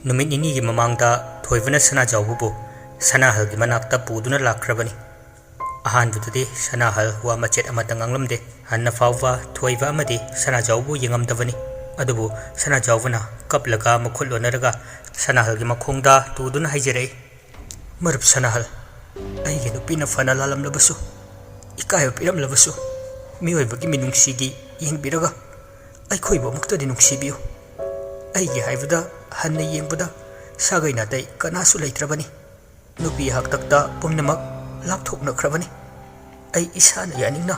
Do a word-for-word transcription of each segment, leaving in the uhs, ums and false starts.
ꯅꯨꯃꯤꯠ ꯅꯤꯅꯤꯒꯤ ꯃꯃꯥꯡꯗ ꯊꯣꯏꯕꯅ ꯁꯅꯥꯖꯥꯎꯕꯕꯨ ꯁꯅꯥꯍꯜꯒꯤ ꯃꯅꯥꯛꯇ ꯄꯨꯗꯨꯅ ꯂꯥꯛꯈ꯭ꯔꯕꯅꯤ꯫ ꯑꯍꯥꯟꯕꯗꯗꯤ ꯁꯅꯥꯍꯜ ꯋꯥ ꯃꯆꯦꯠ ꯑꯃꯠꯇ ꯉꯥꯡꯂꯝꯗꯦ꯫ ꯍꯟꯅ ꯐꯥꯎꯕ ꯊꯣꯏꯕ ꯑꯃꯗꯤ ꯁꯅꯥꯖꯥꯎꯕꯕꯨ ꯌꯦꯡꯉꯝꯗꯕꯅꯤ꯫ ꯑꯗꯨꯕꯨ ꯁꯅꯥꯖꯥꯎꯕꯅ ꯀꯞꯂꯒ ꯃꯈꯨꯠ ꯂꯣꯟꯅꯔꯒ ꯁꯅꯥꯍꯜꯒꯤ ꯃꯈꯣꯡꯗ ꯇꯨꯗꯨꯅ ꯍꯥꯏꯖꯔꯛꯏ, "ꯃꯔꯨꯞ ꯁꯅꯥꯍꯜ, ꯑꯩꯒꯤ ꯅꯨꯄꯤꯅ ꯐꯅ ꯂꯥꯜꯂꯝꯂꯕꯁꯨ, ꯏꯀꯥꯏꯕ ꯄꯤꯔꯝꯂꯕꯁꯨ, ꯃꯤꯑꯣꯏꯕꯒꯤ ꯃꯤꯅꯨꯡꯁꯤꯒꯤ ꯌꯦꯡꯕꯤꯔꯒ ꯑꯩꯈꯣꯏꯕꯨ ꯑꯃꯨꯛꯇꯗꯤ ꯅꯨꯡꯁꯤꯕꯤꯌꯨ꯫ ꯑꯩꯒꯤ ꯍꯥꯏꯕꯗ ꯍꯟꯅ ꯌꯦꯡꯕꯗ ꯁꯥꯒꯩ ꯅꯥꯇꯩ ꯀꯅꯥꯁꯨ ꯂꯩꯇ꯭ꯔꯕꯅꯤ꯫ ꯅꯨꯄꯤ ꯍꯥꯛꯇꯛꯇ ꯄꯨꯝꯅꯃꯛ ꯂꯥꯞꯊꯣꯛꯅꯈ꯭ꯔꯕꯅꯤ꯫ ꯑꯩ ꯏꯁꯥꯅ ꯌꯥꯅꯤꯡꯅ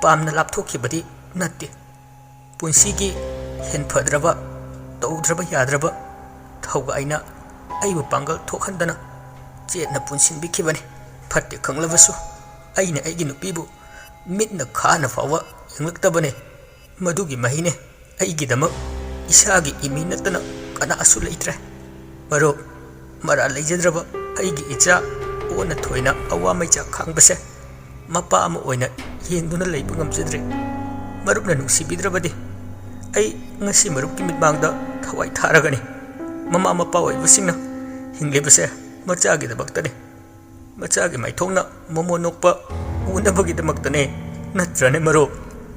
ꯄꯥꯝꯅ ꯂꯥꯞꯊꯣꯛꯈꯤꯕꯗꯤ ꯅꯠꯇꯦ꯫ ꯄꯨꯟꯁꯤꯒꯤ ꯍꯦꯟꯐꯗ꯭ꯔꯕ, ꯇꯧꯗ꯭ꯔꯕ ꯌꯥꯗ꯭ꯔꯕ ꯊꯧꯒꯥꯏꯅ ꯑꯩꯕꯨ ꯄꯥꯡꯒꯜ ꯊꯣꯛꯍꯟꯗꯅ ꯆꯦꯠꯅ ꯄꯨꯟꯁꯤꯟꯕꯤꯈꯤꯕꯅꯤ꯫ ꯐꯠꯇꯦ ꯈꯪꯂꯕꯁꯨ ꯑꯩꯅ ꯑꯩꯒꯤ ꯅꯨꯄꯤꯕꯨ ꯃꯤꯠꯅ ꯈꯥꯅ ꯐꯥꯎꯕ ꯌꯦꯡꯂꯛꯇꯕꯅꯦ꯫ ꯃꯗꯨꯒꯤ ꯃꯍꯩꯅꯦ꯫ ꯑꯩꯒꯤꯗꯃꯛ ꯏꯁꯥꯒꯤ ꯏꯃꯤ ꯅꯠꯇꯅ ꯀꯅꯥꯁꯨ ꯂꯩꯇ꯭ꯔꯦ꯫ ꯃꯔꯨꯞ, ꯃꯔꯥꯜ ꯂꯩꯖꯗ꯭ꯔꯕ ꯑꯩꯒꯤ ꯏꯆꯥ ꯑꯣꯟꯅ ꯊꯣꯏꯅ ꯑꯋꯥ ꯃꯩꯆꯥꯛ ꯈꯥꯡꯕꯁꯦ ꯃꯄꯥ ꯑꯃ ꯑꯣꯏꯅ ꯌꯦꯡꯗꯨꯅ ꯂꯩꯕ ꯉꯝꯖꯗ꯭ꯔꯦ꯫ ꯃꯔꯨꯞꯅ ꯅꯨꯡꯁꯤꯕꯤꯗ꯭ꯔꯕꯗꯤ ꯑꯩ ꯉꯁꯤ ꯃꯔꯨꯞꯀꯤ ꯃꯤꯠꯃꯥꯡꯗ ꯊꯋꯥꯏ ꯊꯥꯔꯒꯅꯤ꯫ ꯃꯃꯥ ꯃꯄꯥ ꯑꯣꯏꯕꯁꯤꯡꯅ ꯍꯤꯡꯂꯤꯕꯁꯦ ꯃꯆꯥꯒꯤꯗꯃꯛꯇꯅꯤ꯫ ꯃꯆꯥꯒꯤ ꯃꯥꯏꯊꯣꯡꯅ ꯃꯣꯃꯣꯟ ꯅꯣꯛꯄ ꯎꯅꯕꯒꯤꯗꯃꯛꯇꯅꯦ, ꯅꯠꯇ꯭ꯔꯅꯦ ꯃꯔꯨꯞ?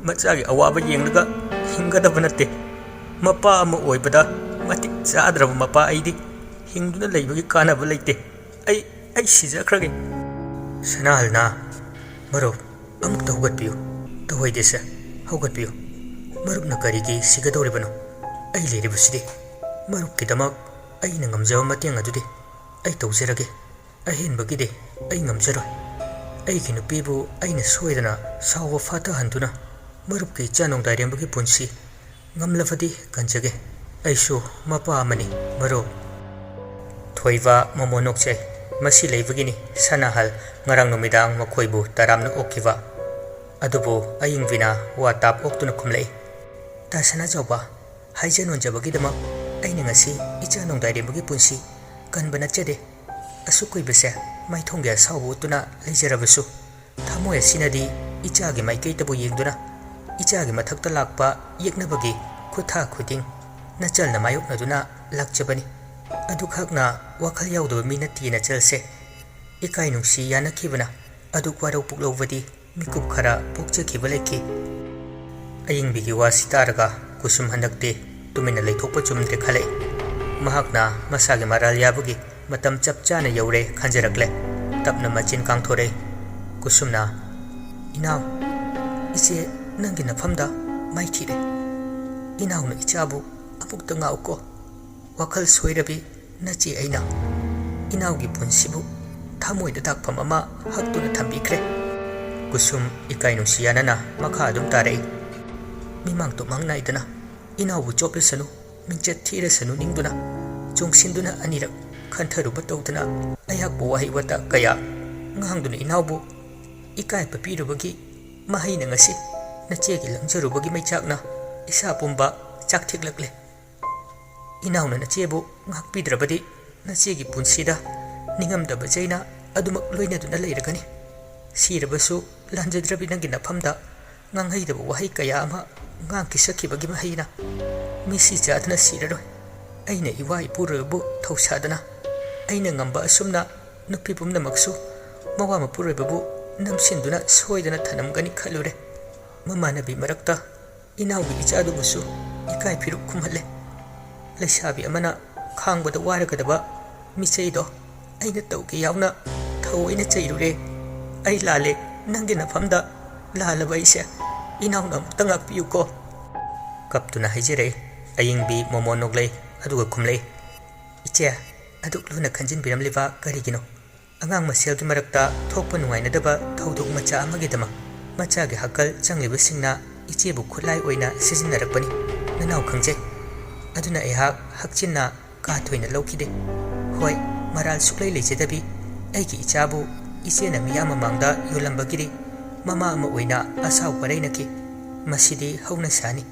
ꯃꯆꯥꯒꯤ ꯑꯋꯥꯕ ꯌꯦꯡꯂꯒ ꯍꯤꯡꯒꯗꯕ ꯅꯠꯇꯦ꯫ ꯃꯄꯥ ꯑꯃ ꯑꯣꯏꯕꯗ ꯃꯇꯤꯛ ꯆꯥꯗ꯭ꯔꯕ ꯃꯄꯥ ꯑꯩꯗꯤ ꯍꯤꯡꯗꯨꯅ ꯂꯩꯕꯒꯤ ꯀꯥꯟꯅꯕ ꯂꯩꯇꯦ꯫ ꯑꯩ, ꯑꯩ ꯁꯤꯖꯈ꯭ꯔꯒꯦ꯫" ꯁꯅꯥꯍꯜꯅ, "ꯃꯔꯨꯞ, ꯑꯃꯨꯛꯇ ꯍꯧꯒꯠꯄꯤꯌꯨ꯫ ꯇꯧꯍꯩꯗꯦꯁꯦ, ꯍꯧꯒꯠꯄꯤꯌꯨ꯫ ꯃꯔꯨꯞꯅ ꯀꯔꯤꯒꯤ ꯁꯤꯒꯗꯧꯔꯤꯕꯅꯣ? ꯑꯩ ꯂꯩꯔꯤꯕꯁꯤꯗꯤ꯫ ꯃꯔꯨꯞꯀꯤꯗꯃꯛ ꯑꯩꯅ ꯉꯝꯖꯕ ꯃꯇꯦꯡ ꯑꯗꯨꯗꯤ ꯑꯩ ꯇꯧꯖꯔꯒꯦ꯫ ꯑꯍꯦꯟꯕꯒꯤꯗꯤ ꯑꯩ ꯉꯝꯖꯔꯣꯏ꯫ ꯑꯩꯒꯤ ꯅꯨꯄꯤꯕꯨ ꯑꯩꯅ ꯁꯣꯏꯗꯅ ꯁꯥꯎꯕ ꯐꯥꯊꯍꯟꯗꯨꯅ ꯃꯔꯨꯞꯀꯤ ꯏꯆꯥ ꯅꯣꯡꯗꯥꯏꯔꯦꯝꯕꯒꯤ ꯄꯨꯟꯁꯤ ꯉꯝꯂꯕꯗꯤ ꯀꯟꯖꯒꯦ꯫ ꯑꯩꯁꯨ ꯃꯄꯥ ꯑꯃꯅꯤ, ꯃꯔꯨꯞ꯫" ꯊꯣꯏꯕ ꯃꯃꯣꯟ ꯅꯣꯛꯆꯩ꯫ ꯃꯁꯤ ꯂꯩꯕꯒꯤꯅꯤ ꯁꯅꯥꯍꯜ ꯉꯔꯥꯡ ꯅꯨꯃꯤꯗꯥꯡ ꯃꯈꯣꯏꯕꯨ ꯇꯔꯥꯝꯅ ꯑꯣꯛꯈꯤꯕ꯫ ꯑꯗꯨꯕꯨ ꯑꯌꯤꯡꯕꯤꯅ ꯋꯥ ꯇꯥꯞ ꯑꯣꯛꯇꯨꯅ ꯈꯨꯝꯂꯛꯏ, "ꯇꯥ ꯁꯅꯥꯖꯥꯎꯕ, ꯍꯥꯏꯖ ꯅꯣꯟꯖꯕꯒꯤꯗꯃꯛ ꯑꯩꯅ ꯉꯁꯤ ꯏꯆꯥ ꯅꯣꯡꯗꯥꯏꯔꯦꯝꯕꯒꯤ ꯄꯨꯟꯁꯤ ꯀꯟꯕ ꯅꯠꯆꯗꯦ꯫ ꯑꯁꯨꯛ ꯀꯨꯏꯕꯁꯦ ꯃꯥꯏꯊꯣꯡꯒꯤ ꯑꯁꯥꯎꯕ ꯎꯠꯇꯨꯅ ꯂꯩꯖꯔꯕꯁꯨ, ꯊꯃꯣꯏ ꯑꯁꯤꯅꯗꯤ ꯏꯆꯥꯒꯤ ꯃꯥꯏꯀꯩꯗꯕꯨ ꯌꯦꯡꯗꯨꯅ, ꯏꯆꯥꯒꯤ ꯃꯊꯛꯇ ꯂꯥꯛꯄ ꯌꯦꯛꯅꯕꯒꯤ ꯈꯨꯠꯊꯥ ꯈꯨꯗꯤꯡ ꯅꯆꯜꯅ ꯃꯥꯌꯣꯛꯅꯗꯨꯅ ꯂꯥꯛꯆꯕꯅꯤ꯫ ꯑꯗꯨꯈꯛꯅ ꯋꯥꯈꯜ ꯌꯥꯎꯗꯕ ꯃꯤ ꯅꯠꯇꯦꯅ ꯆꯦꯜꯁꯦ꯫ ꯏꯀꯥꯏ ꯅꯨꯡꯁꯤ ꯌꯥꯅꯈꯤꯕꯅ ꯑꯗꯨꯛ ꯋꯥꯔꯧ ꯄꯨꯛꯂꯧꯕꯗꯤ ꯃꯤꯀꯨꯞ ꯈꯔ ꯄꯣꯛꯆꯈꯤꯕ ꯂꯩꯈꯤ꯫ ꯑꯌꯤꯡꯕꯤꯒꯤ ꯋꯥꯁꯤ ꯇꯥꯔꯒ ꯀꯨꯁꯨꯝ ꯍꯟꯗꯛꯇꯤ ꯇꯨꯃꯤꯟꯅ ꯂꯩꯊꯣꯛꯄ ꯆꯨꯝꯗ꯭ꯔꯦ ꯈꯜꯂꯛꯏ꯫ ꯃꯍꯥꯛꯅ ꯃꯁꯥꯒꯤ ꯃꯔꯥꯜ ꯌꯥꯕꯒꯤ ꯃꯇꯝ ꯆꯞ ꯆꯥꯅ ꯌꯧꯔꯦ ꯈꯟꯖꯔꯛꯂꯦ꯫ ꯇꯞꯅ ꯃꯆꯤꯟ ꯀꯥꯡꯊꯣꯔꯛꯏ꯫ ꯀꯨꯁꯨꯝꯅ, "ꯏꯅꯥꯎ, ꯏꯆꯦ ꯅꯪꯒꯤ ꯅꯐꯝꯗ ꯃꯥꯏꯊꯤꯔꯦ꯫ ꯏꯅꯥꯎꯅ ꯏꯆꯥꯕꯨ ꯑꯃꯨꯛꯇ ꯉꯥꯛꯎꯀꯣ꯫ ꯋꯥꯈꯜ ꯁꯣꯏꯔꯕꯤ ꯅꯆꯦ ꯑꯩꯅ ꯏꯅꯥꯎꯒꯤ ꯄꯨꯟꯁꯤꯕꯨ ꯊꯃꯣꯏꯗ ꯗꯥꯛꯐꯝ ꯑꯃ ꯍꯛꯇꯨꯅ ꯊꯝꯕꯤꯈ꯭ꯔꯦ"꯫ ꯀꯨꯁꯨꯝ ꯏꯀꯥꯏ ꯅꯨꯡꯁꯤ ꯌꯥꯅꯅ ꯃꯈꯥ ꯑꯗꯨꯝ ꯇꯥꯔꯛꯏ꯫ ꯃꯤꯃꯥꯡ ꯇꯨꯃꯥꯡ ꯅꯥꯏꯗꯅ ꯏꯅꯥꯎꯕꯨ ꯆꯣꯞꯂꯁꯅꯨ, ꯃꯤꯡꯆꯠ ꯊꯤꯔꯁꯅꯨ ꯅꯤꯡꯗꯨꯅ, ꯆꯣꯡꯁꯤꯟꯗꯨꯅ ꯑꯅꯤꯔꯛ ꯈꯟꯊꯔꯨꯕ ꯇꯧꯗꯅ ꯑꯩꯍꯥꯛꯄꯨ ꯋꯥꯍꯩ ꯋꯥꯇꯥ ꯀꯌꯥ ꯉꯥꯡꯗꯨꯅ ꯏꯅꯥꯎꯕꯨ ꯏꯀꯥꯏꯕ ꯄꯤꯔꯨꯕꯒꯤ ꯃꯍꯩꯅ ꯉꯁꯤ ꯅꯆꯦꯒꯤ ꯂꯪꯖꯔꯨꯕꯒꯤ ꯃꯩꯆꯥꯛꯅ ꯏꯁꯥ ꯄꯨꯝꯕ ꯆꯥꯛꯊꯦꯛꯂꯛꯂꯦ꯫ ꯏꯅꯥꯎꯅ ꯅꯆꯦꯕꯨ ꯉꯥꯛꯄꯤꯗ꯭ꯔꯕꯗꯤ ꯅꯆꯦꯒꯤ ꯄꯨꯟꯁꯤꯗ ꯅꯤꯡꯉꯝꯗꯕ ꯆꯩꯅ ꯑꯗꯨꯃꯛ ꯂꯣꯏꯅꯗꯨꯅ ꯂꯩꯔꯒꯅꯤ꯫ ꯁꯤꯔꯕꯁꯨ ꯂꯥꯟꯖꯗ꯭ꯔꯕꯤ ꯅꯪꯒꯤ ꯅꯐꯝꯗ ꯉꯥꯡꯍꯩꯗꯕ ꯋꯥꯍꯩ ꯀꯌꯥ ꯑꯃ ꯉꯥꯡꯈꯤ ꯁꯛꯈꯤꯕꯒꯤ ꯃꯍꯩꯅ ꯃꯤꯁꯤ ꯆꯥꯗꯅ ꯁꯤꯔꯔꯣꯏ꯫ ꯑꯩꯅ ꯏꯋꯥ ꯏꯄꯨꯔꯣꯏꯕꯕꯨ ꯊꯧꯁꯥꯗꯅ ꯑꯩꯅ ꯉꯝꯕ ꯑꯁꯨꯝꯅ ꯅꯨꯄꯤ ꯄꯨꯝꯅꯃꯛꯁꯨ ꯃꯋꯥ ꯃꯄꯨꯔꯣꯏꯕꯕꯨ ꯅꯝꯁꯤꯟꯗꯨꯅ ꯁꯣꯏꯗꯅ ꯊꯅꯝꯒꯅꯤ ꯈꯜꯂꯨꯔꯦ꯫ ꯃꯃꯥꯟꯅꯕꯤ ꯃꯔꯛꯇ ꯏꯅꯥꯎꯒꯤ ꯏꯆꯥꯗꯨꯕꯨꯁꯨ ꯏꯀꯥꯏ ꯐꯤꯔꯨꯛ ꯈꯨꯝꯍꯜꯂꯦ꯫ ꯂꯩꯁꯥꯕꯤ ꯑꯃꯅ ꯈꯥꯡꯕꯗ ꯋꯥꯔꯒꯗꯕ ꯃꯤꯆꯩꯗꯣ ꯑꯩꯅ ꯇꯧꯒꯦ ꯌꯥꯎꯅ ꯊꯑꯣꯏꯅ ꯆꯩꯔꯨꯔꯦ꯫ ꯑꯩ ꯂꯥꯜꯂꯦ, ꯅꯪꯒꯤ ꯅꯐꯝꯗ ꯂꯥꯜꯂꯕ ꯑꯩꯁꯦ ꯏꯅꯥꯎꯅ ꯑꯃꯨꯛꯇ ꯉꯥꯛꯄꯤꯌꯨꯀꯣ꯫ ꯀꯞꯇꯨꯅ ꯍꯥꯏꯖꯔꯛꯏ꯫ ꯑꯌꯤꯡꯕꯤ ꯃꯣꯃꯣꯟ ꯅꯣꯛꯂꯛꯏ, ꯑꯗꯨꯒ ꯈꯨꯝꯂꯛꯏ, "ꯏꯆꯦ, ꯑꯗꯨꯛ ꯂꯨꯅ ꯈꯟꯖꯤꯟꯕꯤꯔꯝꯂꯤꯕ ꯀꯔꯤꯒꯤꯅꯣ? ꯑꯉꯥꯡ ꯃꯁꯦꯜꯒꯤ ꯃꯔꯛꯇ ꯊꯣꯛꯄ ꯅꯨꯡꯉꯥꯏꯅꯗꯕ ꯊꯧꯗꯣꯛ ꯃꯆꯥ ꯑꯃꯒꯤꯗꯃꯛ ꯃꯆꯥꯒꯤ ꯍꯛꯀꯜ ꯆꯪꯂꯤꯕꯁꯤꯡꯅ ꯏꯆꯦꯕꯨ ꯈꯨꯠꯂꯥꯏ ꯑꯣꯏꯅ ꯁꯤꯖꯤꯟꯅꯔꯛꯄꯅꯤ, ꯅꯅꯥꯎ ꯈꯪꯖꯩ꯫ ꯑꯗꯨꯅ ꯑꯩꯍꯥꯛ ꯍꯛꯆꯤꯟꯅ ꯀꯥ ꯊꯣꯏꯅ ꯂꯧꯈꯤꯗꯦ꯫ ꯍꯣꯏ, ꯃꯔꯥꯜ ꯁꯨꯛꯂꯩ ꯂꯩꯖꯗꯕꯤ ꯑꯩꯒꯤ ꯏꯆꯥꯕꯨ ꯏꯆꯦꯅ ꯃꯤꯌꯥꯝ ꯃꯃꯥꯡꯗ ꯌꯣꯜꯂꯝꯕꯒꯤꯗꯤ ꯃꯃꯥ ꯑꯃ ꯑꯣꯏꯅ ꯑꯁꯥꯎ ꯋꯥꯔꯩꯅꯈꯤ꯫ ꯃꯁꯤꯗꯤ ꯍꯧꯅꯁꯥꯅꯤ꯫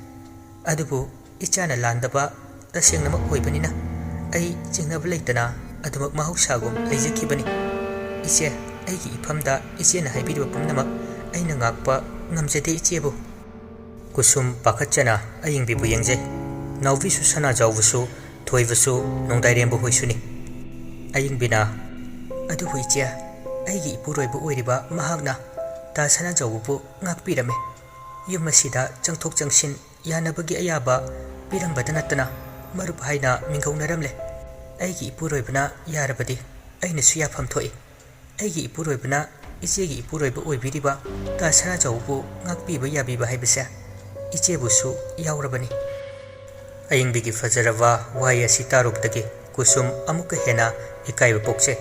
ꯑꯗꯨꯕꯨ ꯏꯆꯥꯅ ꯂꯥꯟꯗꯕ ꯇꯁꯦꯡꯅꯃꯛ ꯑꯣꯏꯕꯅꯤꯅ ꯑꯩ ꯆꯤꯡꯅꯕ ꯂꯩꯇꯅ ꯑꯗꯨꯃꯛ ꯃꯍꯧꯁꯥꯒꯨꯝ ꯂꯩꯖꯈꯤꯕꯅꯤ꯫ ꯏꯆꯦ, ꯑꯩꯒꯤ ꯏꯐꯝꯗ ꯏꯆꯦꯅ ꯍꯥꯏꯕꯤꯔꯤꯕ ꯄꯨꯝꯅꯃꯛ ꯑꯩꯅ ꯉꯥꯛꯄ ꯉꯝꯖꯗꯦ ꯏꯆꯦꯕꯨ"꯫ ꯀꯨꯁꯨꯝ ꯄꯥꯈꯠꯆꯅ ꯑꯌꯤꯡꯕꯤꯕꯨ ꯌꯦꯡꯖꯩ꯫ ꯅꯥꯎꯕꯤꯁꯨ ꯁꯅꯥꯖꯥꯎꯕꯁꯨ ꯊꯣꯏꯕꯁꯨ ꯅꯣꯡꯗꯥꯏꯔꯦꯝꯕ ꯍꯣꯏꯁꯨꯅꯤ꯫ ꯑꯌꯤꯡꯕꯤꯅ, "ꯑꯗꯨꯕꯨ ꯏꯆꯦ, ꯑꯩꯒꯤ ꯏꯄꯨꯔꯣꯏꯕ ꯑꯣꯏꯔꯤꯕ ꯃꯍꯥꯛꯅ ꯇꯥ ꯁꯅꯥꯖꯥꯎꯕꯕꯨ ꯉꯥꯛꯄꯤꯔꯝꯃꯤ꯫ ꯌꯨꯝ ꯑꯁꯤꯗ ꯆꯪꯊꯣꯛ ꯆꯪꯁꯤꯟ ꯌꯥꯅꯕꯒꯤ ꯑꯌꯥꯕ ꯄꯤꯔꯝꯕꯗ ꯅꯠꯇꯅ ꯃꯔꯨꯞ ꯍꯥꯏꯅ ꯃꯤꯡꯒꯧꯅꯔꯝꯂꯦ꯫ ꯑꯩꯒꯤ ꯏꯄꯨꯔꯣꯏꯕꯅ ꯌꯥꯔꯕꯗꯤ ꯑꯩꯅꯁꯨ ꯌꯥꯐꯝ ꯊꯣꯛꯏ꯫ ꯑꯩꯒꯤ ꯏꯄꯨꯔꯣꯏꯕꯅ ꯏꯆꯦꯒꯤ ꯏꯄꯨꯔꯣꯏꯕ ꯑꯣꯏꯕꯤꯔꯤꯕ ꯇꯥ ꯁꯅꯥꯖꯥꯎꯕꯕꯨ ꯉꯥꯛꯄꯤꯕ ꯌꯥꯕꯤꯕ ꯍꯥꯏꯕꯁꯦ ꯏꯆꯦꯕꯨꯁꯨ ꯌꯥꯎꯔꯕꯅꯤ꯫" ꯑꯌꯤꯡꯕꯤꯒꯤ ꯐꯖꯔꯕ ꯋꯥꯍꯩ ꯑꯁꯤ ꯇꯥꯔꯨꯕꯗꯒꯤ ꯀꯨꯁꯨꯝ ꯑꯃꯨꯛꯀ ꯍꯦꯟꯅ ꯏꯀꯥꯏꯕ ꯄꯣꯛꯆꯩ꯫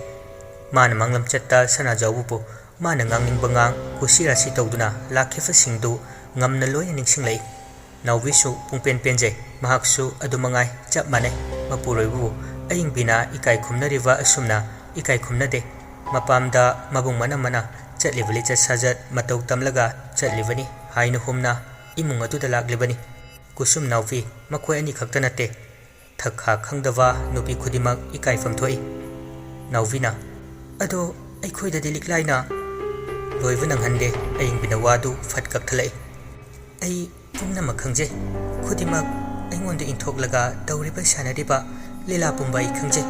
ꯃꯥꯅ ꯃꯥꯡꯂꯝꯆꯠꯇ ꯁꯅꯥꯖꯥꯎꯕꯕꯨ ꯃꯥꯅ ꯉꯥꯡꯅꯤꯡꯕ ꯉꯥꯡ, ꯀꯨꯁꯤ ꯔꯥꯁꯤ ꯇꯧꯗꯨꯅ ꯂꯥꯛꯈꯤꯕꯁꯤꯡꯗꯨ ꯉꯝꯅ ꯂꯣꯏꯅ ꯅꯤꯡꯁꯤꯡꯂꯛꯏ꯫ ꯅꯥꯎꯕꯤꯁꯨ ꯄꯨꯡꯄꯦꯟ ꯄꯦꯟꯖꯩ꯫ ꯃꯍꯥꯛꯁꯨ ꯑꯗꯨ ꯃꯉꯥꯏ, ꯆꯞ ꯃꯥꯟꯅꯩ꯫ ꯃꯄꯨꯔꯣꯏꯕꯕꯨ ꯑꯌꯤꯡꯕꯤꯅ ꯏꯀꯥꯏ ꯈꯨꯝꯅꯔꯤꯕ ꯑꯁꯨꯝꯅ ꯏꯀꯥꯏ ꯈꯨꯝꯅꯗꯦ꯫ ꯃꯄꯥꯝꯗ ꯃꯕꯨꯡ ꯃꯅꯝ ꯃꯅ ꯆꯠꯂꯤꯕ ꯂꯤꯆꯠ ꯁꯥꯖꯠ ꯃꯇꯧ ꯇꯝꯂꯒ ꯆꯠꯂꯤꯕꯅꯤ ꯍꯥꯏꯅ ꯍꯨꯝꯅ ꯏꯃꯨꯡ ꯑꯗꯨꯗ ꯂꯥꯛꯂꯤꯕꯅꯤ꯫ ꯀꯨꯁꯨꯝ ꯅꯥꯎꯕꯤ ꯃꯈꯣꯏ ꯑꯅꯤ ꯈꯛꯇ ꯅꯠꯇꯦ, ꯊꯛ ꯈꯥ ꯈꯪꯗꯕ ꯅꯨꯄꯤ ꯈꯨꯗꯤꯡꯃꯛ ꯏꯀꯥꯏꯐꯝ ꯊꯣꯛꯏ꯫ ꯅꯥꯎꯕꯤꯅ, "ꯑꯗꯣ ꯑꯩꯈꯣꯏꯗꯗꯤ ꯂꯤꯛꯂꯥꯏꯅ" ꯂꯣꯏꯕ ꯅꯪꯍꯟꯗꯦ, ꯑꯌꯤꯡꯕꯤꯅ ꯋꯥꯗꯨ ꯐꯠ ꯀꯛꯊꯠꯂꯛꯏ꯫ "ꯑꯩ ꯄꯨꯝꯅꯃꯛ ꯈꯪꯖꯩ꯫ ꯈꯨꯗꯤꯡꯃꯛ ꯑꯩꯉꯣꯟꯗ ꯏꯟꯊꯣꯛꯂꯒ ꯇꯧꯔꯤꯕ ꯁꯥꯟꯅꯔꯤꯕ ꯂꯤꯂꯥ ꯄꯨꯝꯕ ꯑꯩ ꯈꯪꯖꯩ꯫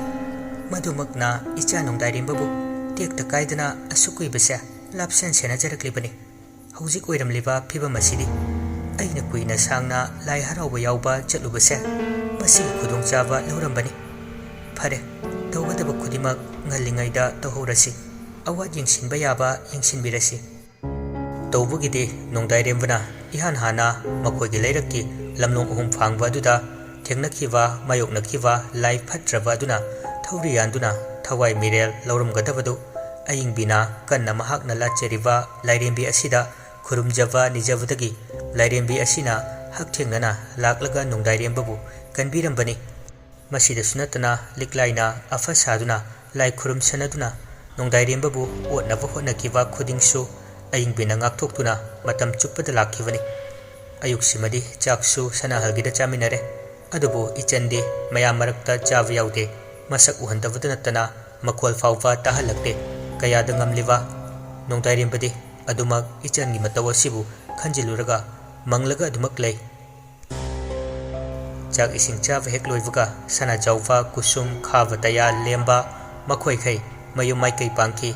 ꯃꯗꯨꯃꯛꯅ ꯏꯆꯥ ꯅꯣꯡꯗꯥꯏꯔꯦꯝꯕꯕꯨ ꯇꯦꯛꯇ ꯀꯥꯏꯗꯅ ꯑꯁꯨꯛ ꯀꯨꯏꯕꯁꯦ ꯂꯥꯞꯁꯦꯟ ꯁꯦꯟꯅꯖꯔꯛꯂꯤꯕꯅꯤ꯫ ꯍꯧꯖꯤꯛ ꯑꯣꯏꯔꯝꯂꯤꯕ ꯐꯤꯕꯝ ꯑꯁꯤꯗꯤ ꯑꯩꯅ ꯀꯨꯏꯅ ꯁꯥꯡꯅ ꯂꯥꯏ ꯍꯔꯥꯎꯕ ꯌꯥꯎꯕ ꯆꯠꯂꯨꯕꯁꯦ ꯃꯁꯤꯒꯤ ꯈꯨꯗꯣꯡꯆꯥꯕ ꯂꯧꯔꯝꯕꯅꯤ꯫ ꯐꯔꯦ, ꯇꯧꯒꯗꯕ ꯈꯨꯗꯤꯡꯃꯛ ꯉꯜꯂꯤꯉꯩꯗ ꯇꯧꯍꯧꯔꯁꯤ꯫ ꯑꯋꯥꯠ ꯌꯦꯡꯁꯤꯟꯕ ꯌꯥꯕ ꯌꯦꯡꯁꯤꯟꯕꯤꯔꯁꯤ꯫" ꯇꯧꯕꯒꯤꯗꯤ ꯅꯣꯡꯗꯥꯏꯔꯦꯝꯕꯅ ꯏꯍꯥꯟ ꯍꯥꯟꯅ ꯃꯈꯣꯏꯒꯤ ꯂꯩꯔꯛꯀꯤ ꯂꯝꯂꯣꯡ ꯑꯍꯨꯝ ꯐꯥꯡꯕ ꯑꯗꯨꯗ ꯊꯦꯡꯅꯈꯤꯕ ꯃꯥꯌꯣꯛꯅꯈꯤꯕ ꯂꯥꯏ ꯐꯠꯇ꯭ꯔꯕ ꯑꯗꯨꯅ ꯊꯧꯔꯤ ꯌꯥꯟꯗꯨꯅ ꯊꯋꯥꯏ ꯃꯤꯔꯦꯜ ꯂꯧꯔꯝꯒꯗꯕꯗꯨ ꯑꯌꯤꯡꯕꯤꯅ ꯀꯟꯅ ꯃꯍꯥꯛꯅ ꯂꯥꯠꯆꯔꯤꯕ ꯂꯥꯏꯔꯦꯝꯕꯤ ꯑꯁꯤꯗ ꯈꯨꯔꯨꯝꯖꯕ ꯅꯤꯖꯕꯗꯒꯤ ꯂꯥꯏꯔꯦꯝꯕꯤ ꯑꯁꯤꯅ ꯍꯛꯊꯦꯡꯅꯅ ꯂꯥꯛꯂꯒ ꯅꯣꯡꯗꯥꯏꯔꯦꯝꯕꯕꯨ ꯀꯟꯕꯤꯔꯝꯕꯅꯤ꯫ ꯃꯁꯤꯗꯁꯨ ꯅꯠꯇꯅ ꯂꯤꯛꯂꯥꯏꯅ ꯑꯐ ꯁꯥꯗꯨꯅ ꯂꯥꯏ ꯈꯨꯔꯨꯝꯁꯅꯗꯨꯅ ꯅꯣꯡꯗꯥꯏꯔꯦꯝꯕꯕꯨ ꯑꯣꯠꯅꯕ ꯍꯣꯠꯅꯈꯤꯕ ꯈꯨꯗꯤꯡꯁꯨ ꯑꯌꯤꯡꯕꯤꯅ ꯉꯥꯛꯊꯣꯛꯇꯨꯅ ꯃꯇꯝ ꯆꯨꯞꯄꯗ ꯂꯥꯛꯈꯤꯕꯅꯤ꯫ ꯑꯌꯨꯛꯁꯤꯃꯗꯤ ꯆꯥꯛꯁꯨ ꯁꯅꯥꯍꯜꯒꯤꯗ ꯆꯥꯃꯤꯟꯅꯔꯦ꯫ ꯑꯗꯨꯕꯨ ꯏꯆꯟꯗꯤ ꯃꯌꯥꯝ ꯃꯔꯛꯇ ꯆꯥꯕ ꯌꯥꯎꯗꯦ꯫ ꯃꯁꯛ ꯎꯍꯟꯗꯕꯇ ꯅꯠꯇꯅ ꯃꯈꯣꯜ ꯐꯥꯎꯕ ꯇꯥꯍꯜꯂꯛꯇꯦ꯫ ꯀꯌꯥꯗ ꯉꯝꯂꯤꯕ ꯅꯣꯡꯗꯥꯏꯔꯦꯝꯕꯗꯤ ꯑꯗꯨꯃꯛ ꯏꯆꯟꯒꯤ ꯃꯇꯧ ꯑꯁꯤꯕꯨ ꯈꯟꯖꯤꯜꯂꯨꯔꯒ ꯃꯪꯂꯒ ꯑꯗꯨꯃꯛ ꯂꯩ꯫ ꯆꯥꯛ ꯏꯁꯤꯡ ꯆꯥꯕ ꯍꯦꯛ ꯂꯣꯏꯕꯒ ꯁꯅꯥꯖꯥꯎꯕ, ꯀꯨꯁꯨꯝ, ꯈꯥꯕ ꯇꯌꯥ, ꯂꯦꯝꯕ ꯃꯈꯣꯏꯈꯩ ꯃꯌꯨꯝ ꯃꯥꯏꯀꯩ ꯄꯥꯡꯈꯤ꯫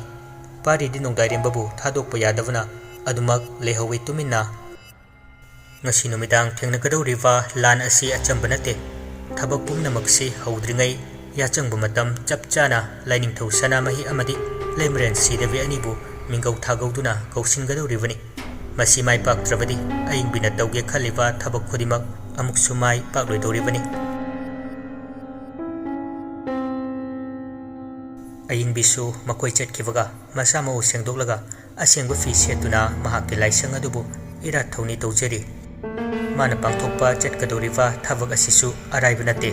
ꯄꯥꯔꯤꯗꯤ ꯅꯣꯡꯗꯥꯏꯔꯦꯝꯕꯕꯨ ꯊꯥꯗꯣꯛꯄ ꯌꯥꯗꯕꯅ ꯑꯗꯨꯃꯛ ꯂꯩꯍꯧꯋꯤ ꯇꯨꯃꯤꯟꯅ꯫ ꯉꯁꯤ ꯅꯨꯃꯤꯗꯥꯡ ꯊꯦꯡꯅꯒꯗꯧꯔꯤꯕ ꯂꯥꯟ ꯑꯁꯤ ꯑꯆꯝꯕ ꯅꯠꯇꯦ꯫ ꯊꯕꯛ ꯄꯨꯝꯅꯃꯛꯁꯤ ꯍꯧꯗ꯭ꯔꯤꯉꯩ ꯌꯥꯆꯪꯕ ꯃꯇꯝ ꯆꯞ ꯆꯥꯅ ꯂꯥꯏꯅꯤꯡꯊꯧ ꯁꯅꯥꯃꯍꯤ ꯑꯃꯗꯤ ꯂꯩꯃꯔꯦꯟ ꯁꯤꯗꯕꯤ ꯑꯅꯤꯕꯨ ꯃꯤꯡꯒꯧ ꯊꯥꯒꯧꯗꯨꯅ ꯀꯧꯁꯤꯟꯒꯗꯧꯔꯤꯕꯅꯤ꯫ ꯃꯁꯤ ꯃꯥꯏ ꯄꯥꯛꯇ꯭ꯔꯕꯗꯤ ꯑꯏꯪꯕꯤꯅ ꯇꯧꯒꯦ ꯈꯜꯂꯤꯕ ꯊꯕꯛ ꯈꯨꯗꯤꯡꯃꯛ ꯑꯃꯨꯛꯁꯨ ꯃꯥꯏ ꯄꯥꯛꯂꯣꯏꯗꯧꯔꯤꯕꯅꯤ꯫ ꯑꯏꯪꯕꯤꯁꯨ ꯃꯈꯣꯏ ꯆꯠꯈꯤꯕꯒ ꯃꯁꯥ ꯃꯎ ꯁꯦꯡꯗꯣꯛꯂꯒ ꯑꯁꯦꯡꯕ ꯐꯤ ꯁꯦꯠꯇꯨꯅ ꯃꯍꯥꯛꯀꯤ ꯂꯥꯏꯁꯪ ꯑꯗꯨꯕꯨ ꯏꯔꯥꯠ ꯊꯧꯅꯤ ꯇꯧꯖꯔꯤ꯫ ꯃꯥꯅ ꯄꯥꯡꯊꯣꯛꯄ ꯆꯠꯀꯗꯧꯔꯤꯕ ꯊꯕꯛ ꯑꯁꯤꯁꯨ ꯑꯔꯥꯏꯕ ꯅꯠꯇꯦ꯫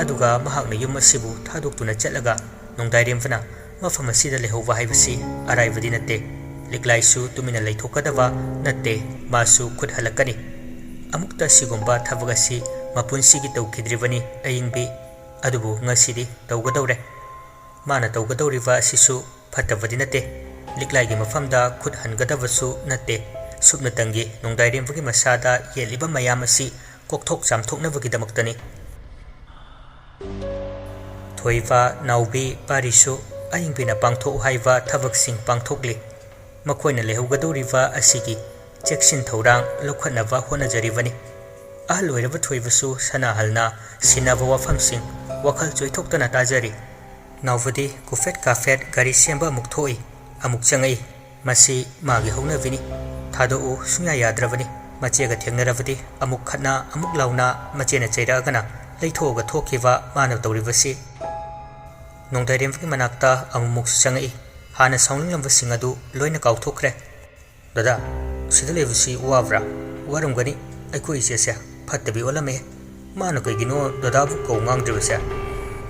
ꯑꯗꯨꯒ ꯃꯍꯥꯛꯅ ꯌꯨꯝ ꯑꯁꯤꯕꯨ ꯊꯥꯗꯣꯛꯇꯨꯅ ꯆꯠꯂꯒ ꯅꯣꯡꯗꯥꯏꯔꯦꯝꯕꯅ ꯃꯐꯝ ꯑꯁꯤꯗ ꯂꯩꯍꯧꯕ ꯍꯥꯏꯕꯁꯤ ꯑꯔꯥꯏꯕꯗꯤ ꯅꯠꯇꯦ꯫ ꯂꯤꯛꯂꯥꯏꯁꯨ ꯇꯨꯃꯤꯟꯅ ꯂꯩꯊꯣꯛꯀꯗꯕ ꯅꯠꯇꯦ, ꯃꯥꯁꯨ ꯈꯨꯠ ꯍꯜꯂꯛꯀꯅꯤ꯫ ꯑꯃꯨꯛꯇ ꯑꯁꯤꯒꯨꯝꯕ ꯊꯕꯛ ꯑꯁꯤ ꯃꯄꯨꯟꯁꯤꯒꯤ ꯇꯧꯈꯤꯗ꯭ꯔꯤꯕꯅꯤ ꯑꯏꯪꯕꯤ꯫ ꯑꯗꯨꯕꯨ ꯉꯁꯤꯗꯤ ꯇꯧꯒꯗꯧꯔꯦ꯫ ꯃꯥꯅ ꯇꯧꯒꯗꯧꯔꯤꯕ ꯑꯁꯤꯁꯨ ꯐꯠꯇꯕꯗꯤ ꯅꯠꯇꯦ꯫ ꯂꯤꯛꯂꯥꯏꯒꯤ ꯃꯐꯝꯗ ꯈꯨꯠ ꯍꯟꯒꯗꯕꯁꯨ ꯅꯠꯇꯦ꯫ ꯁꯨꯞꯅꯇꯪꯒꯤ ꯅꯣꯡꯗꯥꯏꯔꯦꯝꯕꯒꯤ ꯃꯁꯥꯗ ꯌꯦꯠꯂꯤꯕ ꯃꯌꯥꯝ ꯑꯁꯤ ꯀꯣꯛꯊꯣꯛ ꯆꯥꯝꯊꯣꯛꯅꯕꯒꯤꯗꯃꯛꯇꯅꯤ꯫ ꯊꯣꯏꯕ, ꯅꯥꯎꯕꯤ, ꯄꯥꯔꯤꯁꯨ ꯑꯏꯪꯕꯤꯅ ꯄꯥꯡꯊꯣꯛꯎ ꯍꯥꯏꯕ ꯊꯕꯛꯁꯤꯡ ꯄꯥꯡꯊꯣꯛꯂꯤ꯫ ꯃꯈꯣꯏꯅ ꯂꯩꯍꯧꯒꯗꯧꯔꯤꯕ ꯑꯁꯤꯒꯤ ꯆꯦꯛꯁꯤꯟ ꯊꯧꯔꯥꯡ ꯂꯧꯈꯠꯅꯕ ꯍꯣꯠꯅꯖꯔꯤꯕꯅꯤ꯫ ꯑꯍꯜ ꯑꯣꯏꯔꯕ ꯊꯣꯏꯕꯁꯨ ꯁꯅꯥꯍꯜꯅ ꯁꯤꯟꯅꯕ ꯋꯥꯐꯝꯁꯤꯡ ꯋꯥꯈꯜ ꯆꯣꯏꯊꯣꯛꯇꯅ ꯇꯥꯖꯔꯤ꯫ ꯅꯥꯎꯕꯗꯤ ꯀꯨꯐꯦꯠ ꯀꯥꯐꯦꯠ ꯒꯥꯔꯤ ꯁꯦꯝꯕ ꯑꯃꯨꯛ ꯊꯣꯛꯏ, ꯑꯃꯨꯛ ꯆꯪꯉꯛꯏ꯫ ꯃꯁꯤ ꯃꯥꯒꯤ ꯍꯧꯅꯕꯤꯅꯤ꯫ ꯊꯥꯗꯣꯛꯎ ꯁꯨꯡꯌꯥ ꯌꯥꯗ꯭ꯔꯕꯅꯤ꯫ ꯃꯆꯦꯒ ꯊꯦꯡꯅꯔꯕꯗꯤ ꯑꯃꯨꯛ ꯈꯠꯅ, ꯑꯃꯨꯛ ꯂꯥꯎꯅ, ꯃꯆꯦꯅ ꯆꯩꯔꯛꯑꯒꯅ ꯂꯩꯊꯣꯛꯑꯒ ꯊꯣꯛꯈꯤꯕ ꯃꯥꯅ ꯇꯧꯔꯤꯕꯁꯤ꯫ ꯅꯣꯡꯗꯥꯏꯔꯦꯝꯕꯒꯤ ꯃꯅꯥꯛꯇ ꯑꯃꯨꯛꯃꯨꯛꯁꯨ ꯆꯪꯉꯛꯏ꯫ ꯍꯥꯟꯅ ꯁꯥꯎꯅꯤꯡꯂꯝꯕꯁꯤꯡ ꯑꯗꯨ ꯂꯣꯏꯅ ꯀꯥꯎꯊꯣꯛꯈ꯭ꯔꯦ꯫ "ꯗꯗꯥ, ꯁꯤꯗ ꯂꯩꯕꯁꯤ ꯋꯥꯕ꯭ꯔꯥ?" "ꯋꯥꯔꯝꯒꯅꯤ꯫ ꯑꯩꯈꯣꯏ ꯏꯆꯦꯁꯦ ꯐꯠꯇꯕꯤ ꯑꯣꯜꯂꯝꯃꯦ꯫ ꯃꯥꯅ ꯀꯩꯒꯤꯅꯣ ꯗꯗꯥꯕꯨ ꯀꯧ ꯉꯥꯡꯗ꯭ꯔꯤꯕꯁꯦ?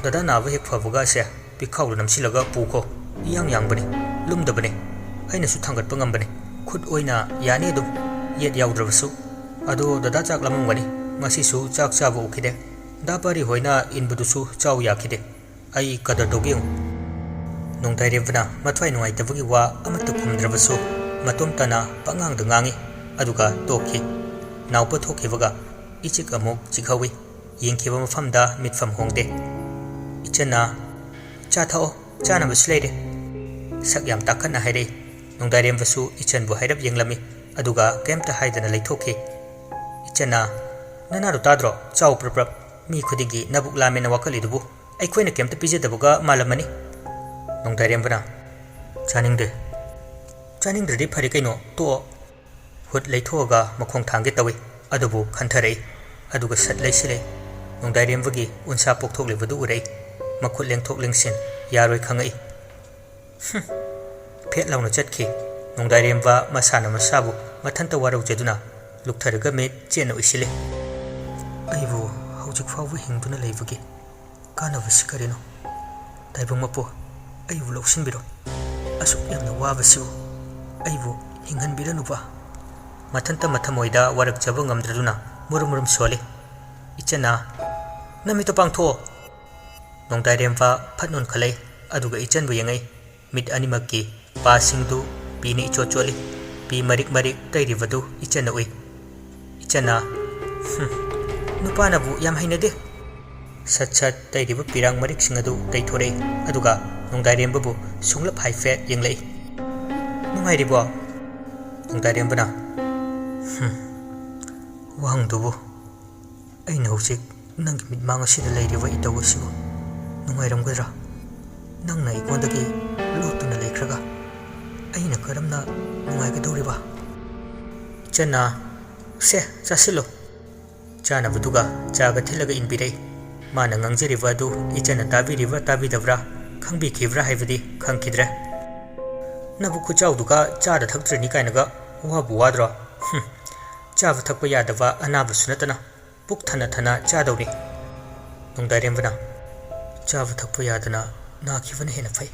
ꯗꯗꯥ ꯅꯥꯕ ꯍꯦꯛ ꯐꯕꯒ ꯑꯁꯦ ꯄꯤꯈꯥꯎꯗ ꯅꯝꯁꯤꯜꯂꯒ ꯄꯨꯈꯣ꯫ ꯏꯌꯥꯡ ꯌꯥꯡꯕꯅꯤ, ꯂꯨꯝꯗꯕꯅꯤ꯫ ꯑꯩꯅꯁꯨ ꯊꯥꯡꯒꯠꯄ ꯉꯝꯕꯅꯤ꯫ ꯈꯨꯠ ꯑꯣꯏꯅ ꯌꯥꯅꯤ ꯑꯗꯨꯝ, ꯌꯦꯠ ꯌꯥꯎꯗ꯭ꯔꯕꯁꯨ꯫ ꯑꯗꯣ ꯗꯗꯥ ꯆꯥꯛ ꯂꯥꯝꯃꯝꯒꯅꯤ꯫ ꯉꯁꯤꯁꯨ ꯆꯥꯛ ꯆꯥꯕ ꯎꯈꯤꯗꯦ꯫ ꯗꯥ ꯄꯥꯔꯤ ꯍꯣꯏꯅ ꯏꯟꯕꯗꯨꯁꯨ ꯆꯥꯎ ꯌꯥꯈꯤꯗꯦ꯫ ꯑꯩ ꯀꯗꯔ ꯇꯧꯒꯦ ꯌꯦꯡꯉꯨ꯫" ꯅꯣꯡꯗꯥꯏꯔꯦꯝꯕꯅ ꯃꯊ꯭ꯋꯥꯏ ꯅꯨꯡꯉꯥꯏꯇꯕꯒꯤ ꯋꯥ ꯑꯃꯠꯇ ꯈꯨꯝꯗ꯭ꯔꯕꯁꯨ ꯃꯇꯣꯝꯇꯅ ꯄꯉꯥꯡꯗ ꯉꯥꯡꯉꯤ, ꯑꯗꯨꯒ ꯇꯣꯛꯈꯤ꯫ ꯅꯥꯎꯕ ꯊꯣꯛꯈꯤꯕꯒ ꯏꯆꯤꯛ ꯑꯃꯨꯛ ꯆꯤꯛꯍꯧꯏ꯫ ꯌꯦꯡꯈꯤꯕ ꯃꯐꯝꯗ ꯃꯤꯠꯐꯝ ꯍꯣꯡꯗꯦ꯫ ꯏꯆꯟꯅ, "ꯆꯥ ꯊꯛꯑꯣ, ꯆꯥꯅꯕꯁꯨ ꯂꯩꯔꯦ," ꯁꯛ ꯌꯥꯝ ꯇꯥꯈꯠꯅ ꯍꯥꯏꯔꯛꯏ꯫ ꯅꯣꯡꯗꯥꯏꯔꯦꯝꯕꯁꯨ ꯏꯆꯟꯕꯨ ꯍꯥꯏꯔꯞ ꯌꯦꯡꯂꯝꯃꯤ, ꯑꯗꯨꯒ ꯀꯩꯝꯇ ꯍꯥꯏꯗꯅ ꯂꯩꯊꯣꯛꯈꯤ꯫ ꯏꯆꯟꯅ, "ꯅꯅꯥꯗꯣ ꯇꯥꯗ꯭ꯔꯣ? ꯆꯥꯎ ꯄ꯭ꯔꯞ ꯄ꯭ꯔꯞ꯫ ꯃꯤ ꯈꯨꯗꯤꯡꯒꯤ ꯅꯕꯨꯛ ꯂꯥꯝꯃꯦꯅ ꯋꯥꯀꯠꯂꯤꯗꯨꯕꯨ ꯑꯩꯈꯣꯏꯅ ꯀꯩꯝꯇ ꯄꯤꯖꯗꯕꯒ ꯃꯥꯜꯂꯝꯃꯅꯤ꯫" ꯅꯣꯡꯗꯥꯏꯔꯦꯝꯕꯅ, "ꯆꯥꯅꯤꯡꯗꯦ꯫" "ꯆꯥꯅꯤꯡꯗ꯭ꯔꯗꯤ ꯐꯔꯦ ꯀꯩꯅꯣ, ꯇꯣꯛꯑꯣ꯫" ꯍꯨꯠ ꯂꯩꯊꯣꯛꯑꯒ ꯃꯈꯣꯡ ꯊꯥꯡꯒꯦ ꯇꯧꯏ, ꯑꯗꯨꯕꯨ ꯈꯟꯊꯔꯛꯏ, ꯑꯗꯨꯒ ꯁꯠ ꯂꯩꯁꯤꯜꯂꯛꯏ꯫ ꯅꯣꯡꯗꯥꯏꯔꯦꯝꯕꯒꯤ ꯎꯟꯁꯥ ꯄꯣꯛꯊꯣꯛꯂꯤꯕꯗꯨ ꯎꯔꯛꯏ꯫ ꯃꯈꯨꯠ ꯂꯦꯡꯊꯣꯛ ꯂꯦꯡꯁꯤꯟ ꯌꯥꯔꯣꯏ ꯈꯪꯉꯛꯏ꯫ ꯍꯨꯝ! ꯐꯦꯠ ꯂꯥꯎꯅ ꯆꯠꯈꯤ꯫ ꯅꯣꯡꯗꯥꯏꯔꯦꯝꯕ ꯃꯁꯥꯅ ꯃꯁꯥꯕꯨ ꯃꯊꯟꯇ ꯋꯥꯔꯧꯖꯗꯨꯅ ꯂꯨꯛꯊꯔꯒ ꯃꯤꯠ ꯆꯦꯠꯅ ꯎꯏꯁꯤꯜꯂꯤ꯫ "ꯑꯩꯕꯨ ꯍꯧꯖꯤꯛ ꯐꯥꯎꯕ ꯍꯤꯡꯗꯨꯅ ꯂꯩꯕꯒꯤ ꯀꯥꯟꯅꯕꯁꯤ ꯀꯔꯤꯅꯣ? ꯇꯥꯏꯕꯪ ꯃꯄꯣ, ꯑꯩꯕꯨ ꯂꯧꯁꯤꯟꯕꯤꯔꯣ꯫ ꯑꯁꯨꯛ ꯌꯥꯝꯅ ꯋꯥꯕꯁꯤꯕꯨ ꯑꯩꯕꯨ ꯍꯤꯡꯍꯟꯕꯤꯔꯅꯨꯕ꯫" ꯃꯊꯟꯇ ꯃꯊꯃꯣꯏꯗ ꯋꯥꯔꯛꯆꯕ ꯉꯝꯗ꯭ꯔꯗꯨꯅ ꯃꯨꯔꯨꯝ ꯃꯨꯔꯨꯝ ꯁꯣꯜꯂꯤ꯫ ꯏꯆꯟꯅ, "ꯅꯃꯤꯠꯇꯣ ꯄꯥꯡꯊꯣꯛꯑꯣ꯫" ꯅꯣꯡꯗꯥꯏꯔꯦꯝꯕ ꯐꯠ ꯅꯣꯟꯈꯠꯂꯛꯏ, ꯑꯗꯨꯒ ꯏꯆꯟꯕꯨ ꯌꯦꯡꯉꯛꯏ꯫ ꯃꯤꯠ ꯑꯅꯤꯃꯛꯀꯤ ꯄꯥꯁꯤꯡꯗꯨ ꯄꯤꯅ ꯏꯆꯣꯠ ꯆꯣꯠꯂꯤ꯫ ꯄꯤ ꯃꯔꯤꯛ ꯃꯔꯤꯛ ꯇꯩꯔꯤꯕꯗꯨ ꯏꯆꯟꯅ ꯎꯏ꯫ ꯏꯆꯟꯅ, "ꯍꯨꯝ, ꯅꯨꯄꯥꯅꯕꯨ ꯌꯥꯝ ꯍꯩꯅꯗꯦ꯫" ꯁꯠ ꯁꯠ ꯇꯩꯔꯤꯕ ꯄꯤꯔꯥꯡ ꯃꯔꯤꯛꯁꯤꯡ ꯑꯗꯨ ꯇꯩꯊꯣꯔꯛꯏ, ꯑꯗꯨꯒ ꯅꯣꯡꯗꯥꯏꯔꯦꯝꯕꯕꯨ ꯁꯨꯡꯂꯞ ꯍꯥꯏꯐꯦꯠ ꯌꯦꯡꯂꯛꯏ꯫ "ꯅꯨꯡꯉꯥꯏꯔꯤꯕꯣ?" ꯅꯣꯡꯗꯥꯏꯔꯦꯝꯕꯅ, "ꯍꯨꯝ, ꯋꯥꯍꯪꯗꯨꯕꯨ꯫ ꯑꯩꯅ ꯍꯧꯖꯤꯛ ꯅꯪꯒꯤ ꯃꯤꯠꯃꯥꯡ ꯑꯁꯤꯗ ꯂꯩꯔꯤꯕ ꯏꯇꯧ ꯑꯁꯤꯕꯨ ꯅꯨꯡꯉꯥꯏꯔꯝꯒꯗ꯭ꯔꯥ? ꯅꯪꯅ ꯑꯩꯉꯣꯟꯗꯒꯤ ꯂꯣꯠꯇꯨꯅ ꯂꯩꯈ꯭ꯔꯒ ꯑꯩꯅ ꯀꯔꯝꯅ ꯅꯨꯡꯉꯥꯏꯒꯗꯧꯔꯤꯕ?" ꯏꯆꯟꯅ, "ꯁꯦ, ꯆꯥꯁꯤꯜꯂꯨ꯫" ꯆꯥꯅꯕꯗꯨꯒ ꯆꯥꯒ ꯊꯤꯜꯂꯒ ꯏꯟꯕꯤꯔꯛꯏ꯫ ꯃꯥꯅ ꯉꯥꯡꯖꯔꯤꯕ ꯑꯗꯨ ꯏꯆꯟꯅ ꯇꯥꯕꯤꯔꯤꯕ꯭ꯔꯥ ꯇꯥꯕꯤꯗꯕ꯭ꯔꯥ, ꯈꯪꯕꯤꯈꯤꯕ꯭ꯔꯥ ꯍꯥꯏꯕꯗꯤ ꯈꯪꯈꯤꯗ꯭ꯔꯦ꯫ "ꯅꯕꯨꯛ ꯈꯨꯆꯥꯎꯗꯨꯒ ꯆꯥꯗ ꯊꯛꯇ꯭ꯔꯅꯤ ꯀꯥꯏꯅꯒ ꯋꯥꯕꯨ ꯋꯥꯗ꯭ꯔꯣ? ꯍꯨꯝ, ꯆꯥꯕ ꯊꯛꯄ ꯌꯥꯗꯕ ꯑꯅꯥꯕꯁꯨ ꯅꯠꯇꯅ ꯄꯨꯛ ꯊꯟꯅ ꯊꯟꯅ ꯆꯥꯗꯧꯔꯤ꯫" ꯅꯣꯡꯗꯥꯏꯔꯦꯝꯕꯅ, "ꯆꯥꯕ ꯊꯛꯄ ꯌꯥꯗꯅ ꯅꯥꯈꯤꯕꯅ ꯍꯦꯟꯅ ꯐꯩ,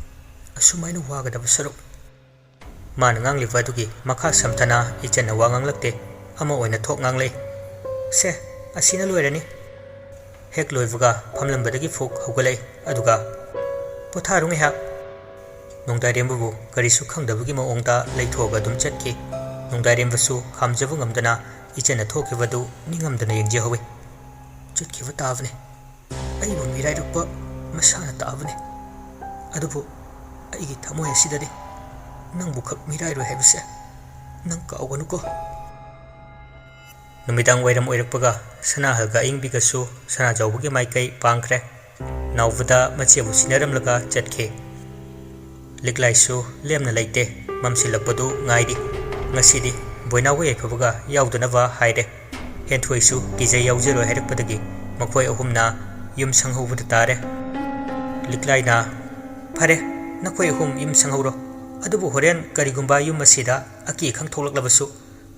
ꯑꯁꯨꯃꯥꯏꯅ ꯋꯥꯒꯗꯕ ꯁꯔꯨꯛ꯫" ꯃꯥꯅ ꯉꯥꯡꯂꯤꯕ ꯑꯗꯨꯒꯤ ꯃꯈꯥ ꯁꯝꯊꯅ ꯏꯆꯟꯅ ꯋꯥ ꯉꯥꯡꯂꯛꯇꯦ꯫ ꯑꯃ ꯑꯣꯏꯅ ꯊꯣꯛ ꯉꯥꯡꯂꯛꯏ, "ꯁꯦ, ꯑꯁꯤꯅ ꯂꯣꯏꯔꯅꯤ꯫" ꯍꯦꯛ ꯂꯣꯏꯕꯒ ꯐꯝꯂꯝꯕꯗꯒꯤ ꯐꯨꯛ ꯍꯧꯒꯠꯂꯛꯏ, ꯑꯗꯨꯒ, "ꯄꯣꯊꯥꯔꯨ ꯉꯥꯏꯍꯥꯛ꯫" ꯅꯣꯡꯗꯥꯏꯔꯦꯝꯕꯕꯨ ꯀꯔꯤꯁꯨ ꯈꯪꯗꯕꯒꯤ ꯃꯑꯣꯡꯗ ꯂꯩꯊꯣꯛꯑꯒ ꯑꯗꯨꯝ ꯆꯠꯈꯤ꯫ ꯅꯣꯡꯗꯥꯏꯔꯦꯝꯕꯁꯨ ꯈꯥꯝꯖꯕ ꯉꯝꯗꯅ ꯏꯆꯟꯅ ꯊꯣꯛꯈꯤꯕꯗꯨ ꯅꯤꯡꯉꯝꯗꯅ ꯌꯦꯡꯖꯍꯧꯏ꯫ ꯆꯠꯈꯤꯕ ꯇꯥꯕꯅꯤ꯫ ꯑꯩꯕꯨ ꯃꯤꯔꯥꯏꯔꯛꯄ ꯃꯁꯥꯅ ꯇꯥꯕꯅꯤ꯫ ꯑꯗꯨꯕꯨ ꯑꯩꯒꯤ ꯊꯃꯣꯏ ꯑꯁꯤꯗꯗꯤ ꯅꯪꯕꯨ ꯈꯛ ꯃꯤꯔꯥꯏꯔꯣꯏ ꯍꯥꯏꯕꯁꯦ ꯅꯪ ꯀꯥꯎꯒꯅꯨꯀꯣ꯫ ꯅꯨꯃꯤꯗꯥꯡ ꯋꯥꯏꯔꯝ ꯑꯣꯏꯔꯛꯄꯒ ꯁꯅꯥꯍꯜꯒ ꯑꯏꯪꯕꯤꯒꯁꯨ ꯁꯅꯥꯖꯥꯎꯕꯒꯤ ꯃꯥꯏꯀꯩ ꯄꯥꯡꯈ꯭ꯔꯦ꯫ ꯅꯥꯎꯕꯗ ꯃꯆꯦꯕꯨ ꯁꯤꯟꯅꯔꯝꯂꯒ ꯆꯠꯈꯤ꯫ ꯂꯤꯛꯂꯥꯏꯁꯨ ꯂꯦꯝꯅ ꯂꯩꯇꯦ, ꯃꯝꯁꯤꯜꯂꯛꯄꯗꯨ ꯉꯥꯏꯔꯤ꯫ ꯉꯁꯤꯗꯤ ꯕꯣꯏꯅꯥꯎꯒ ꯌꯥꯏꯐꯕꯒ ꯌꯥꯎꯗꯅꯕ ꯍꯥꯏꯔꯦ꯫ ꯍꯦꯟꯊꯣꯏꯁꯨ ꯀꯤꯖꯩ ꯌꯥꯎꯖꯔꯣꯏ ꯍꯥꯏꯔꯛꯄꯗꯒꯤ ꯃꯈꯣꯏ ꯑꯍꯨꯝꯅ ꯌꯨꯝ ꯁꯪꯍꯧꯕꯗ ꯇꯥꯔꯦ꯫ ꯂꯤꯛꯂꯥꯏꯅ, "ꯐꯔꯦ, ꯅꯈꯣꯏ ꯑꯍꯨꯝ ꯌꯨꯝ ꯁꯪꯍꯧꯔꯣ꯫ ꯑꯗꯨꯕꯨ ꯍꯣꯔꯦꯟ ꯀꯔꯤꯒꯨꯝꯕ ꯌꯨꯝ ꯑꯁꯤꯗ ꯑꯀꯤ ꯑꯈꯪ ꯊꯣꯛꯂꯛꯂꯕꯁꯨ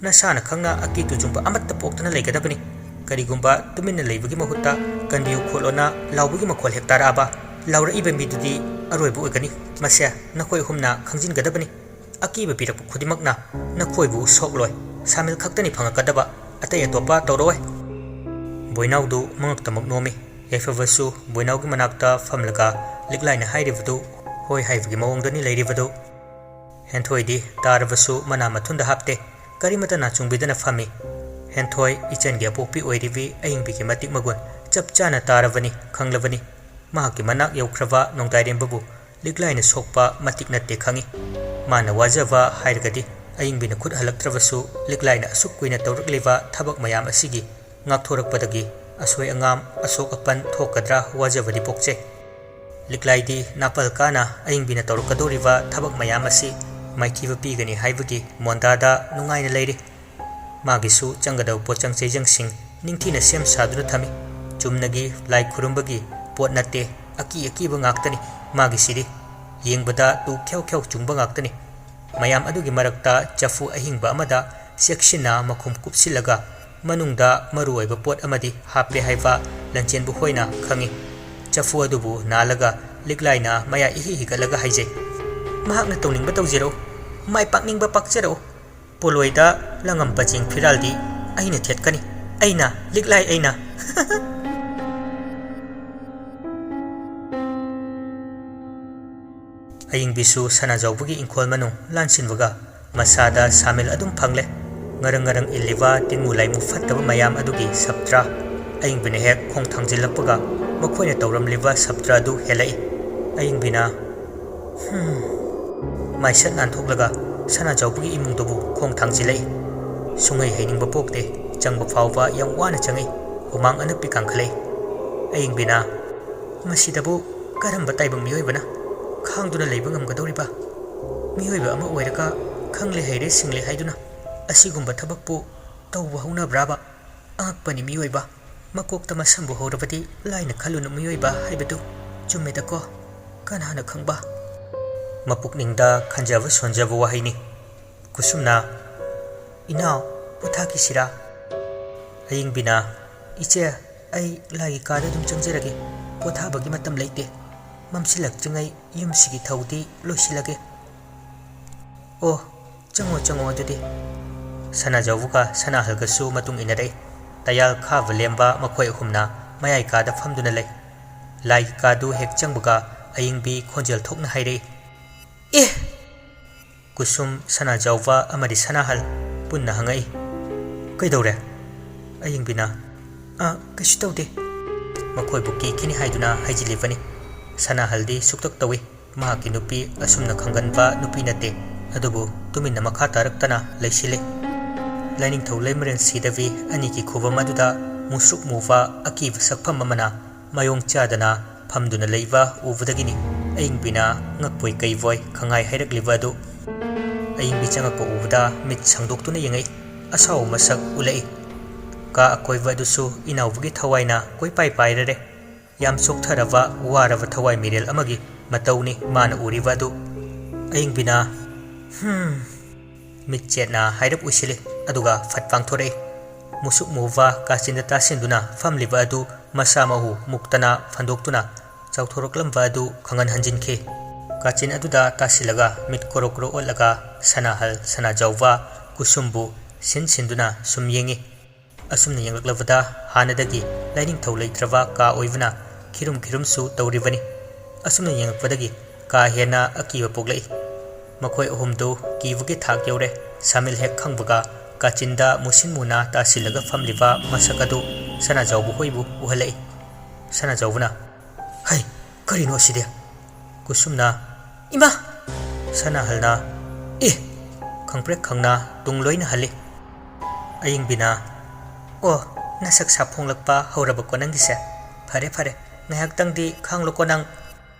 ꯅꯁꯥꯅ ꯈꯪꯅ ꯑꯀꯤ ꯇꯨꯖꯨꯡꯕ ꯑꯃꯠꯇ ꯄꯣꯛꯇꯅ ꯂꯩꯒꯗꯕꯅꯤ꯫ ꯀꯔꯤꯒꯨꯝꯕ ꯇꯨꯃꯤꯟꯅ ꯂꯩꯕꯒꯤ ꯃꯍꯨꯠꯇ ꯀꯟꯕꯤꯌꯨ ꯈꯣꯠꯂꯣꯅ ꯂꯥꯎꯕꯒꯤ ꯃꯈꯣꯜ ꯍꯦꯛ ꯇꯥꯔꯛꯑꯕ, ꯂꯥꯎꯔꯛꯏꯕ ꯃꯤꯗꯨꯗꯤ ꯑꯔꯣꯏꯕ ꯑꯣꯏꯒꯅꯤ꯫ ꯃꯁꯦ ꯅꯈꯣꯏ ꯑꯍꯨꯝꯅ ꯈꯪꯖꯤꯟꯒꯗꯕꯅꯤ꯫ ꯑꯀꯤꯕ ꯄꯤꯔꯛꯄ ꯈꯨꯗꯤꯡꯃꯛꯅ ꯅꯈꯣꯏꯕꯨ ꯁꯣꯛꯂꯣꯏ꯫ ꯁꯥꯃꯤꯜ ꯈꯛꯇꯅꯤ ꯐꯪꯉꯛꯀꯗꯕ, ꯑꯇꯩ ꯑꯇꯣꯞꯄ ꯇꯧꯔꯛꯑꯣꯏ꯫" ꯕꯣꯏꯅꯥꯎꯗꯨ ꯃꯉꯛꯇꯃꯛ ꯅꯣꯝꯃꯤ꯫ ꯌꯥꯏꯐꯕꯁꯨ ꯕꯣꯏꯅꯥꯎꯒꯤ ꯃꯅꯥꯛꯇ ꯐꯝꯂꯒ ꯂꯤꯛꯂꯥꯏꯅ ꯍꯥꯏꯔꯤꯕꯗꯨ ꯍꯣꯏ ꯍꯥꯏꯕꯒꯤ ꯃꯑꯣꯡꯗꯅꯤ ꯂꯩꯔꯤꯕꯗꯨ꯫ ꯍꯦꯟꯊꯣꯏꯗꯤ ꯇꯥꯔꯕꯁꯨ ꯃꯅꯥ ꯃꯊꯨꯟꯗ ꯍꯥꯞꯇꯦ꯫ ꯀꯔꯤꯃꯇ ꯅꯥꯆꯨꯡꯕꯤꯗꯅ ꯐꯝꯃꯤ꯫ ꯍꯦꯟꯊꯣꯏ ꯏꯆꯟꯒꯤ ꯑꯄꯣꯛꯄꯤ ꯑꯣꯏꯔꯤꯕꯤ ꯑꯏꯪꯕꯤꯒꯤ ꯃꯇꯤꯛ ꯃꯒꯨꯟ ꯆꯞ ꯆꯥꯅ ꯇꯥꯔꯕꯅꯤ, ꯈꯪꯂꯕꯅꯤ꯫ ꯃꯍꯥꯛꯀꯤ ꯃꯅꯥꯛ ꯌꯧꯈ꯭ꯔꯕ ꯅꯣꯡꯗꯥꯏꯔꯦꯝꯕꯕꯨ ꯂꯤꯛꯂꯥꯏꯅ ꯁꯣꯛꯄ ꯃꯇꯤꯛ ꯅꯠꯇꯦ ꯈꯪꯏ꯫ ꯃꯥꯅ ꯋꯥꯖꯕ ꯍꯥꯏꯔꯒꯗꯤ ꯑꯏꯪꯕꯤꯅ ꯈꯨꯠ ꯍꯜꯂꯛꯇ꯭ꯔꯕꯁꯨ ꯂꯤꯛꯂꯥꯏꯅ ꯑꯁꯨꯛ ꯀꯨꯏꯅ ꯇꯧꯔꯛꯂꯤꯕ ꯊꯕꯛ ꯃꯌꯥꯝ ꯑꯁꯤꯒꯤ ꯉꯥꯛꯊꯣꯔꯛꯄꯗꯒꯤ ꯑꯁꯣꯏ ꯑꯉꯥꯝ, ꯑꯁꯣꯛ ꯑꯄꯟ ꯊꯣꯛꯀꯗ꯭ꯔꯥ ꯋꯥꯖꯕꯗꯤ ꯄꯣꯛꯆꯩ꯫ ꯂꯤꯛꯂꯥꯏꯗꯤ ꯅꯥꯄꯜ ꯀꯥꯅ ꯑꯏꯪꯕꯤꯅ ꯇꯧꯔꯛꯀꯗꯧꯔꯤꯕ ꯊꯕꯛ ꯃꯌꯥꯝ ꯑꯁꯤ ꯃꯥꯏꯊꯤꯕ ꯄꯤꯒꯅꯤ ꯍꯥꯏꯕꯒꯤ ꯃꯣꯟꯗꯥꯗ ꯅꯨꯡꯉꯥꯏꯅ ꯂꯩꯔꯤ꯫ ꯃꯥꯒꯤꯁꯨ ꯆꯪꯒꯗꯕ ꯄꯣꯠꯆꯪ ꯆꯩꯖꯪꯁꯤꯡ ꯅꯤꯡꯊꯤꯅ ꯁꯦꯝ ꯁꯥꯗꯨꯅ ꯊꯝꯃꯤ꯫ ꯆꯨꯝꯅꯒꯤ ꯂꯥꯏ ꯈꯨꯔꯨꯝꯕꯒꯤ ꯄꯣꯠ ꯅꯠꯇꯦ, ꯑꯀꯤ ꯑꯀꯤꯕ ꯉꯥꯛꯇꯅꯤ ꯃꯥꯒꯤꯁꯤꯗꯤ꯫ ꯌꯦꯡꯕꯗ ꯇꯨ ꯈ꯭ꯌꯧ ꯈ꯭ꯌꯧ ꯆꯨꯡꯕ ꯉꯥꯛꯇꯅꯤ꯫ ꯃꯌꯥꯝ ꯑꯗꯨꯒꯤ ꯃꯔꯛꯇ ꯆꯐꯨ ꯑꯍꯤꯡꯕ ꯑꯃꯗ ꯆꯦꯛꯁꯤꯟꯅ ꯃꯈꯨꯝ ꯀꯨꯞꯁꯤꯜꯂꯒ ꯃꯅꯨꯡꯗ ꯃꯔꯨ ꯑꯣꯏꯕ ꯄꯣꯠ ꯑꯃꯗꯤ ꯍꯥꯞꯄꯦ ꯍꯥꯏꯕ ꯂꯟꯆꯦꯟꯕ ꯍꯣꯏꯅ ꯈꯪꯏ꯫ ꯆꯐꯨ ꯑꯗꯨꯕꯨ ꯅꯥꯜꯂꯒ ꯂꯤꯛꯂꯥꯏꯅ ꯃꯌꯥ ꯏꯍꯤ ꯍꯤꯒꯠꯂꯒ ꯍꯥꯏꯖꯩ, "ꯃꯍꯥꯛꯅ ꯇꯧꯅꯤꯡꯕ ꯇꯧꯖꯔꯛꯎ, ꯃꯥꯏ ꯄꯥꯛꯅꯤꯡꯕ ꯄꯥꯛꯆꯔꯛꯎ꯫ ꯄꯣꯂꯣꯏꯗ ꯂꯪꯉꯝ ꯄꯆꯦꯡ ꯐꯤꯔꯥꯜꯗꯤ ꯑꯩꯅ ꯊꯦꯠꯀꯅꯤ, ꯑꯩꯅ, ꯂꯤꯛꯂꯥꯏ ꯑꯩꯅ꯫" ꯑꯌꯤꯡꯕꯤꯁꯨ ꯁꯅꯥꯖꯥꯎꯕꯒꯤ ꯏꯪꯈꯣꯜ ꯃꯅꯨꯡ ꯂꯥꯟꯁꯤꯟꯕꯒ ꯃꯁꯥꯗ ꯁꯥꯃꯤꯜ ꯑꯗꯨꯝ ꯐꯪꯂꯦ꯫ ꯉꯔꯪ ꯉꯔꯪ ꯏꯜꯂꯤꯕ ꯇꯤꯟꯃꯨ ꯂꯥꯏꯃꯨ ꯐꯠꯇꯕ ꯃꯌꯥꯝ ꯑꯗꯨꯒꯤ ꯁꯞꯇ꯭ꯔꯥ꯫ ꯑꯌꯤꯡꯕꯤꯅ ꯍꯦꯛ ꯈꯣꯡ ꯊꯥꯡꯖꯤꯜꯂꯛꯄꯒ ꯃꯈꯣꯏꯅ ꯇꯧꯔꯝꯂꯤꯕ ꯁꯞꯇ꯭ꯔ ꯑꯗꯨ ꯍꯦꯜꯂꯛꯏ꯫ ꯑꯌꯤꯡꯕꯤꯅ, "ꯍꯝ," ꯃꯥꯏꯁꯠ ꯅꯥꯟꯊꯣꯛꯂꯒ ꯁꯅꯥꯖꯥꯎꯕꯒꯤ ꯏꯃꯨꯡꯗꯨꯕꯨ ꯈꯣꯡ ꯊꯥꯡꯖꯤꯜꯂꯛꯏ꯫ ꯁꯨꯡꯍꯩ ꯍꯩꯅꯤꯡꯕ ꯄꯣꯛꯇꯦ꯫ ꯆꯪꯕ ꯐꯥꯎꯕ ꯌꯥꯝ ꯋꯥꯅ ꯆꯪꯉꯤ꯫ ꯍꯨꯃꯥꯡ ꯑꯅꯞꯄꯤ ꯀꯥꯡꯈꯠꯂꯛꯏ꯫ ꯑꯌꯤꯡꯕꯤꯅ, "ꯃꯁꯤꯗꯕꯨ ꯀꯔꯝꯕ ꯇꯥꯏꯕꯪ ꯃꯤꯑꯣꯏꯕꯅ ꯈꯥꯡꯗꯨꯅ ꯂꯩꯕ ꯉꯝꯒꯗꯧꯔꯤꯕ? ꯃꯤꯑꯣꯏꯕ ꯑꯃ ꯑꯣꯏꯔꯒ ꯈꯪꯂꯦ ꯍꯩꯔꯦ ꯁꯤꯡꯂꯦ ꯍꯥꯏꯗꯨꯅ ꯑꯁꯤꯒꯨꯝꯕ ꯊꯕꯛꯄꯨ ꯇꯧꯕ ꯍꯧꯅꯕ꯭ꯔꯥꯕ? ꯑꯉꯛꯄꯅꯤ ꯃꯤꯑꯣꯏꯕ꯫ ꯃꯀꯣꯛꯇ ꯃꯁꯝꯕꯨ ꯍꯧꯔꯕꯗꯤ ꯂꯥꯏꯅ ꯈꯜꯂꯨꯅꯨ ꯃꯤꯑꯣꯏꯕ ꯍꯥꯏꯕꯗꯨ ꯆꯨꯝꯃꯦꯗꯀꯣ꯫ ꯀꯅꯥꯅ ꯈꯪꯕ?" ꯃꯄꯨꯛꯅꯤꯡꯗ ꯈꯟꯖꯕ ꯁꯣꯟꯖꯕ ꯋꯥꯍꯩꯅꯤ꯫ ꯀꯨꯁꯨꯝꯅ, "ꯏꯅꯥꯎ, ꯄꯣꯊꯥꯈꯤꯁꯤꯔꯥ?" ꯑꯌꯤꯡꯕꯤꯅ, "ꯏꯆꯦ, ꯑꯩ ꯂꯥꯏꯒꯤ ꯀꯥꯗ ꯑꯗꯨꯝ ꯆꯪꯖꯔꯒꯦ꯫ ꯄꯣꯊꯥꯕꯒꯤ ꯃꯇꯝ ꯂꯩꯇꯦ꯫ ꯃꯝꯁꯤꯜꯂꯛꯇ꯭ꯔꯤꯉꯩ ꯌꯨꯝꯁꯤꯒꯤ ꯊꯧꯗꯤ ꯂꯣꯏꯁꯤꯜꯂꯒꯦ꯫" "ꯑꯣ, ꯆꯪꯉꯣ, ꯆꯪꯉꯣ ꯑꯗꯨꯗꯤ꯫" ꯁꯅꯥꯖꯥꯎꯕꯒ ꯁꯅꯥꯍꯜꯒꯁꯨ ꯃꯇꯨꯡ ꯏꯟꯅꯔꯛꯏ꯫ ꯇꯌꯥꯜ ꯈꯥꯕ ꯂꯦꯝꯕ ꯃꯈꯣꯏ ꯑꯍꯨꯝꯅ ꯃꯌꯥꯏ ꯀꯥꯗ ꯐꯝꯗꯨꯅ ꯂꯩ꯫ ꯂꯥꯏꯒꯤ ꯀꯥꯗꯨ ꯍꯦꯛ ꯆꯪꯕꯒ ꯑꯌꯤꯡꯕꯤ ꯈꯣꯟꯖꯦꯜ ꯊꯣꯛꯅ ꯍꯥꯏꯔꯛꯏ, "ꯑꯦ!" ꯀꯨꯁꯨꯝ, ꯁꯅꯥꯖꯥꯎꯕ ꯑꯃꯗꯤ ꯁꯅꯥꯍꯜ ꯄꯨꯟꯅ ꯍꯪꯉꯛꯏ, "ꯀꯩꯗꯧꯔꯦ?" ꯑꯌꯤꯡꯕꯤꯅ, "ꯑ, ꯀꯩꯁꯨ ꯇꯧꯗꯦ꯫" ꯃꯈꯣꯏꯕꯨ ꯀꯤꯈꯤꯅꯤ ꯍꯥꯏꯗꯨꯅ ꯍꯥꯏꯖꯤꯜꯂꯤꯕꯅꯤ꯫ ꯁꯅꯥꯍꯜꯗꯤ ꯁꯨꯛꯇꯛ ꯇꯧꯏ꯫ ꯃꯍꯥꯛꯀꯤ ꯅꯨꯄꯤ ꯑꯁꯨꯝꯅ ꯈꯪꯒꯟꯕ ꯅꯨꯄꯤ ꯅꯠꯇꯦ꯫ ꯑꯗꯨꯕꯨ ꯇꯨꯃꯤꯟꯅ ꯃꯈꯥ ꯇꯥꯔꯛꯇꯅ ꯂꯩꯁꯤꯜꯂꯤ꯫ ꯂꯥꯏꯅꯤꯡꯊꯧ ꯂꯩꯃꯔꯦꯟ ꯁꯤꯗꯕꯤ ꯑꯅꯤꯒꯤ ꯈꯨꯕꯝ ꯑꯗꯨꯗ ꯃꯨꯁ꯭ꯔꯨꯛ ꯃꯨꯕ ꯑꯀꯤꯕ ꯁꯛꯐꯝ ꯑꯃꯅ ꯃꯌꯣꯡ ꯆꯥꯗꯅ ꯐꯝꯗꯨꯅ ꯂꯩꯕ ꯎꯕꯗꯒꯤꯅꯤ ꯑꯌꯤꯡꯕꯤꯅ ꯉꯛꯄꯣꯏ ꯀꯩꯕꯣꯏ ꯈꯪꯍꯥꯏ ꯍꯥꯏꯔꯛꯂꯤꯕ ꯑꯗꯨ꯫ ꯑꯌꯤꯡꯕꯤ ꯆꯪꯉꯛꯄ ꯎꯕꯗ ꯃꯤꯠ ꯁꯥꯡꯗꯣꯛꯇꯨꯅ ꯌꯦꯡꯉꯛꯏ꯫ ꯑꯁꯥꯎꯕ ꯃꯁꯛ ꯎꯠꯂꯛꯏ꯫ ꯀꯥ ꯑꯀꯣꯏꯕ ꯑꯗꯨꯁꯨ ꯏꯅꯥꯎꯕꯒꯤ ꯊꯋꯥꯏꯅ ꯀꯣꯏꯄꯥꯏ ꯄꯥꯏꯔꯔꯦ꯫ ꯌꯥꯝ ꯆꯣꯛꯊꯔꯕ, ꯋꯥꯔꯕ ꯊꯋꯥꯏ ꯃꯤꯔꯦꯜ ꯑꯃꯒꯤ ꯃꯇꯧꯅꯤ ꯃꯥꯅ ꯎꯔꯤꯕ ꯑꯗꯨ꯫ ꯑꯌꯤꯡꯕꯤꯅ, "ꯍꯝ," ꯃꯤꯠ ꯆꯦꯠꯅ ꯍꯥꯏꯔꯞ ꯎꯏꯁꯤꯜꯂꯤ, ꯑꯗꯨꯒ ꯐꯠ ꯄꯥꯡꯊꯣꯔꯛꯏ꯫ ꯃꯨꯁꯨꯛ ꯃꯨꯕ ꯀꯥꯆꯤꯟꯗ ꯇꯥꯁꯤꯟꯗꯨꯅ ꯐꯝꯂꯤꯕ ꯑꯗꯨ ꯃꯁꯥ ꯃꯎ ꯃꯨꯛꯇꯅ ꯐꯟꯗꯣꯛꯇꯨꯅ ꯆꯥꯎꯊꯣꯔꯛꯂꯝꯕ ꯑꯗꯨ ꯈꯪꯍꯟ ꯍꯟꯖꯤꯟꯈꯤ꯫ ꯀꯥꯆꯤꯟ ꯑꯗꯨꯗ ꯇꯥꯁꯤꯜꯂꯒ ꯃꯤꯠ ꯀꯣꯔꯣ ꯀꯣꯔꯣ ꯑꯣꯠꯂꯒ ꯁꯅꯥꯍꯜ, ꯁꯅꯥꯖꯥꯎꯕ, ꯀꯨꯁꯨꯝꯕꯨ ꯁꯤꯟ ꯁꯤꯟꯗꯨꯅ ꯁꯨꯝ ꯌꯦꯡꯉꯤ꯫ ꯑꯁꯨꯝꯅ ꯌꯦꯡꯂꯛꯂꯕꯗ ꯍꯥꯟꯅꯗꯒꯤ ꯂꯥꯏꯅꯤꯡꯊꯧ ꯂꯩꯇ꯭ꯔꯕ ꯀꯥ ꯑꯣꯏꯕꯅ ꯈꯤꯔꯨꯝ ꯈꯤꯔꯨꯝꯁꯨ ꯇꯧꯔꯤꯕꯅꯤ꯫ ꯑꯁꯨꯝꯅ ꯌꯦꯡꯂꯛꯄꯗꯒꯤ ꯀꯥ ꯍꯦꯟꯅ ꯑꯀꯤꯕ ꯄꯣꯛꯂꯛꯏ꯫ ꯃꯈꯣꯏ ꯑꯍꯨꯝꯗꯨ ꯀꯤꯕꯒꯤ ꯊꯥꯛ ꯌꯧꯔꯦ꯫ ꯁꯥꯃꯤꯜ ꯍꯦꯛ ꯈꯪꯕꯒ ꯀꯥꯆꯤꯟꯗ ꯃꯨꯁꯤꯟ ꯃꯨꯅ ꯇꯥꯁꯤꯜꯂꯒ ꯐꯝꯂꯤꯕ ꯃꯁꯛ ꯑꯗꯨ ꯁꯅꯥꯖꯥꯎꯕ ꯍꯣꯏꯕꯨ ꯎꯍꯜꯂꯛꯏ꯫ ꯁꯅꯥꯖꯥꯎꯕꯅ, "ꯍꯩ, ꯀꯔꯤꯅꯣ ꯑꯁꯤꯗꯤ?" ꯀꯨꯁꯨꯝꯅ, "ꯏꯃꯥ!" ꯁꯅꯥꯍꯜꯅ, "ꯑꯦ!" ꯈꯪꯄ꯭ꯔꯦꯛ ꯈꯪꯅ ꯇꯨꯡ ꯂꯣꯏꯅ ꯍꯜꯂꯤ꯫ ꯑꯌꯤꯡꯕꯤꯅ, "ꯑꯣ, ꯅꯁꯛ ꯁꯥ ꯐꯣꯡꯂꯛꯄ ꯍꯧꯔꯕꯀꯣ ꯅꯪꯒꯤꯁꯦ? ꯐꯔꯦ, ꯐꯔꯦ, ꯉꯥꯏꯍꯥꯛꯇꯪꯗꯤ ꯈꯥꯡꯂꯣꯀꯣ ꯅꯪ꯫"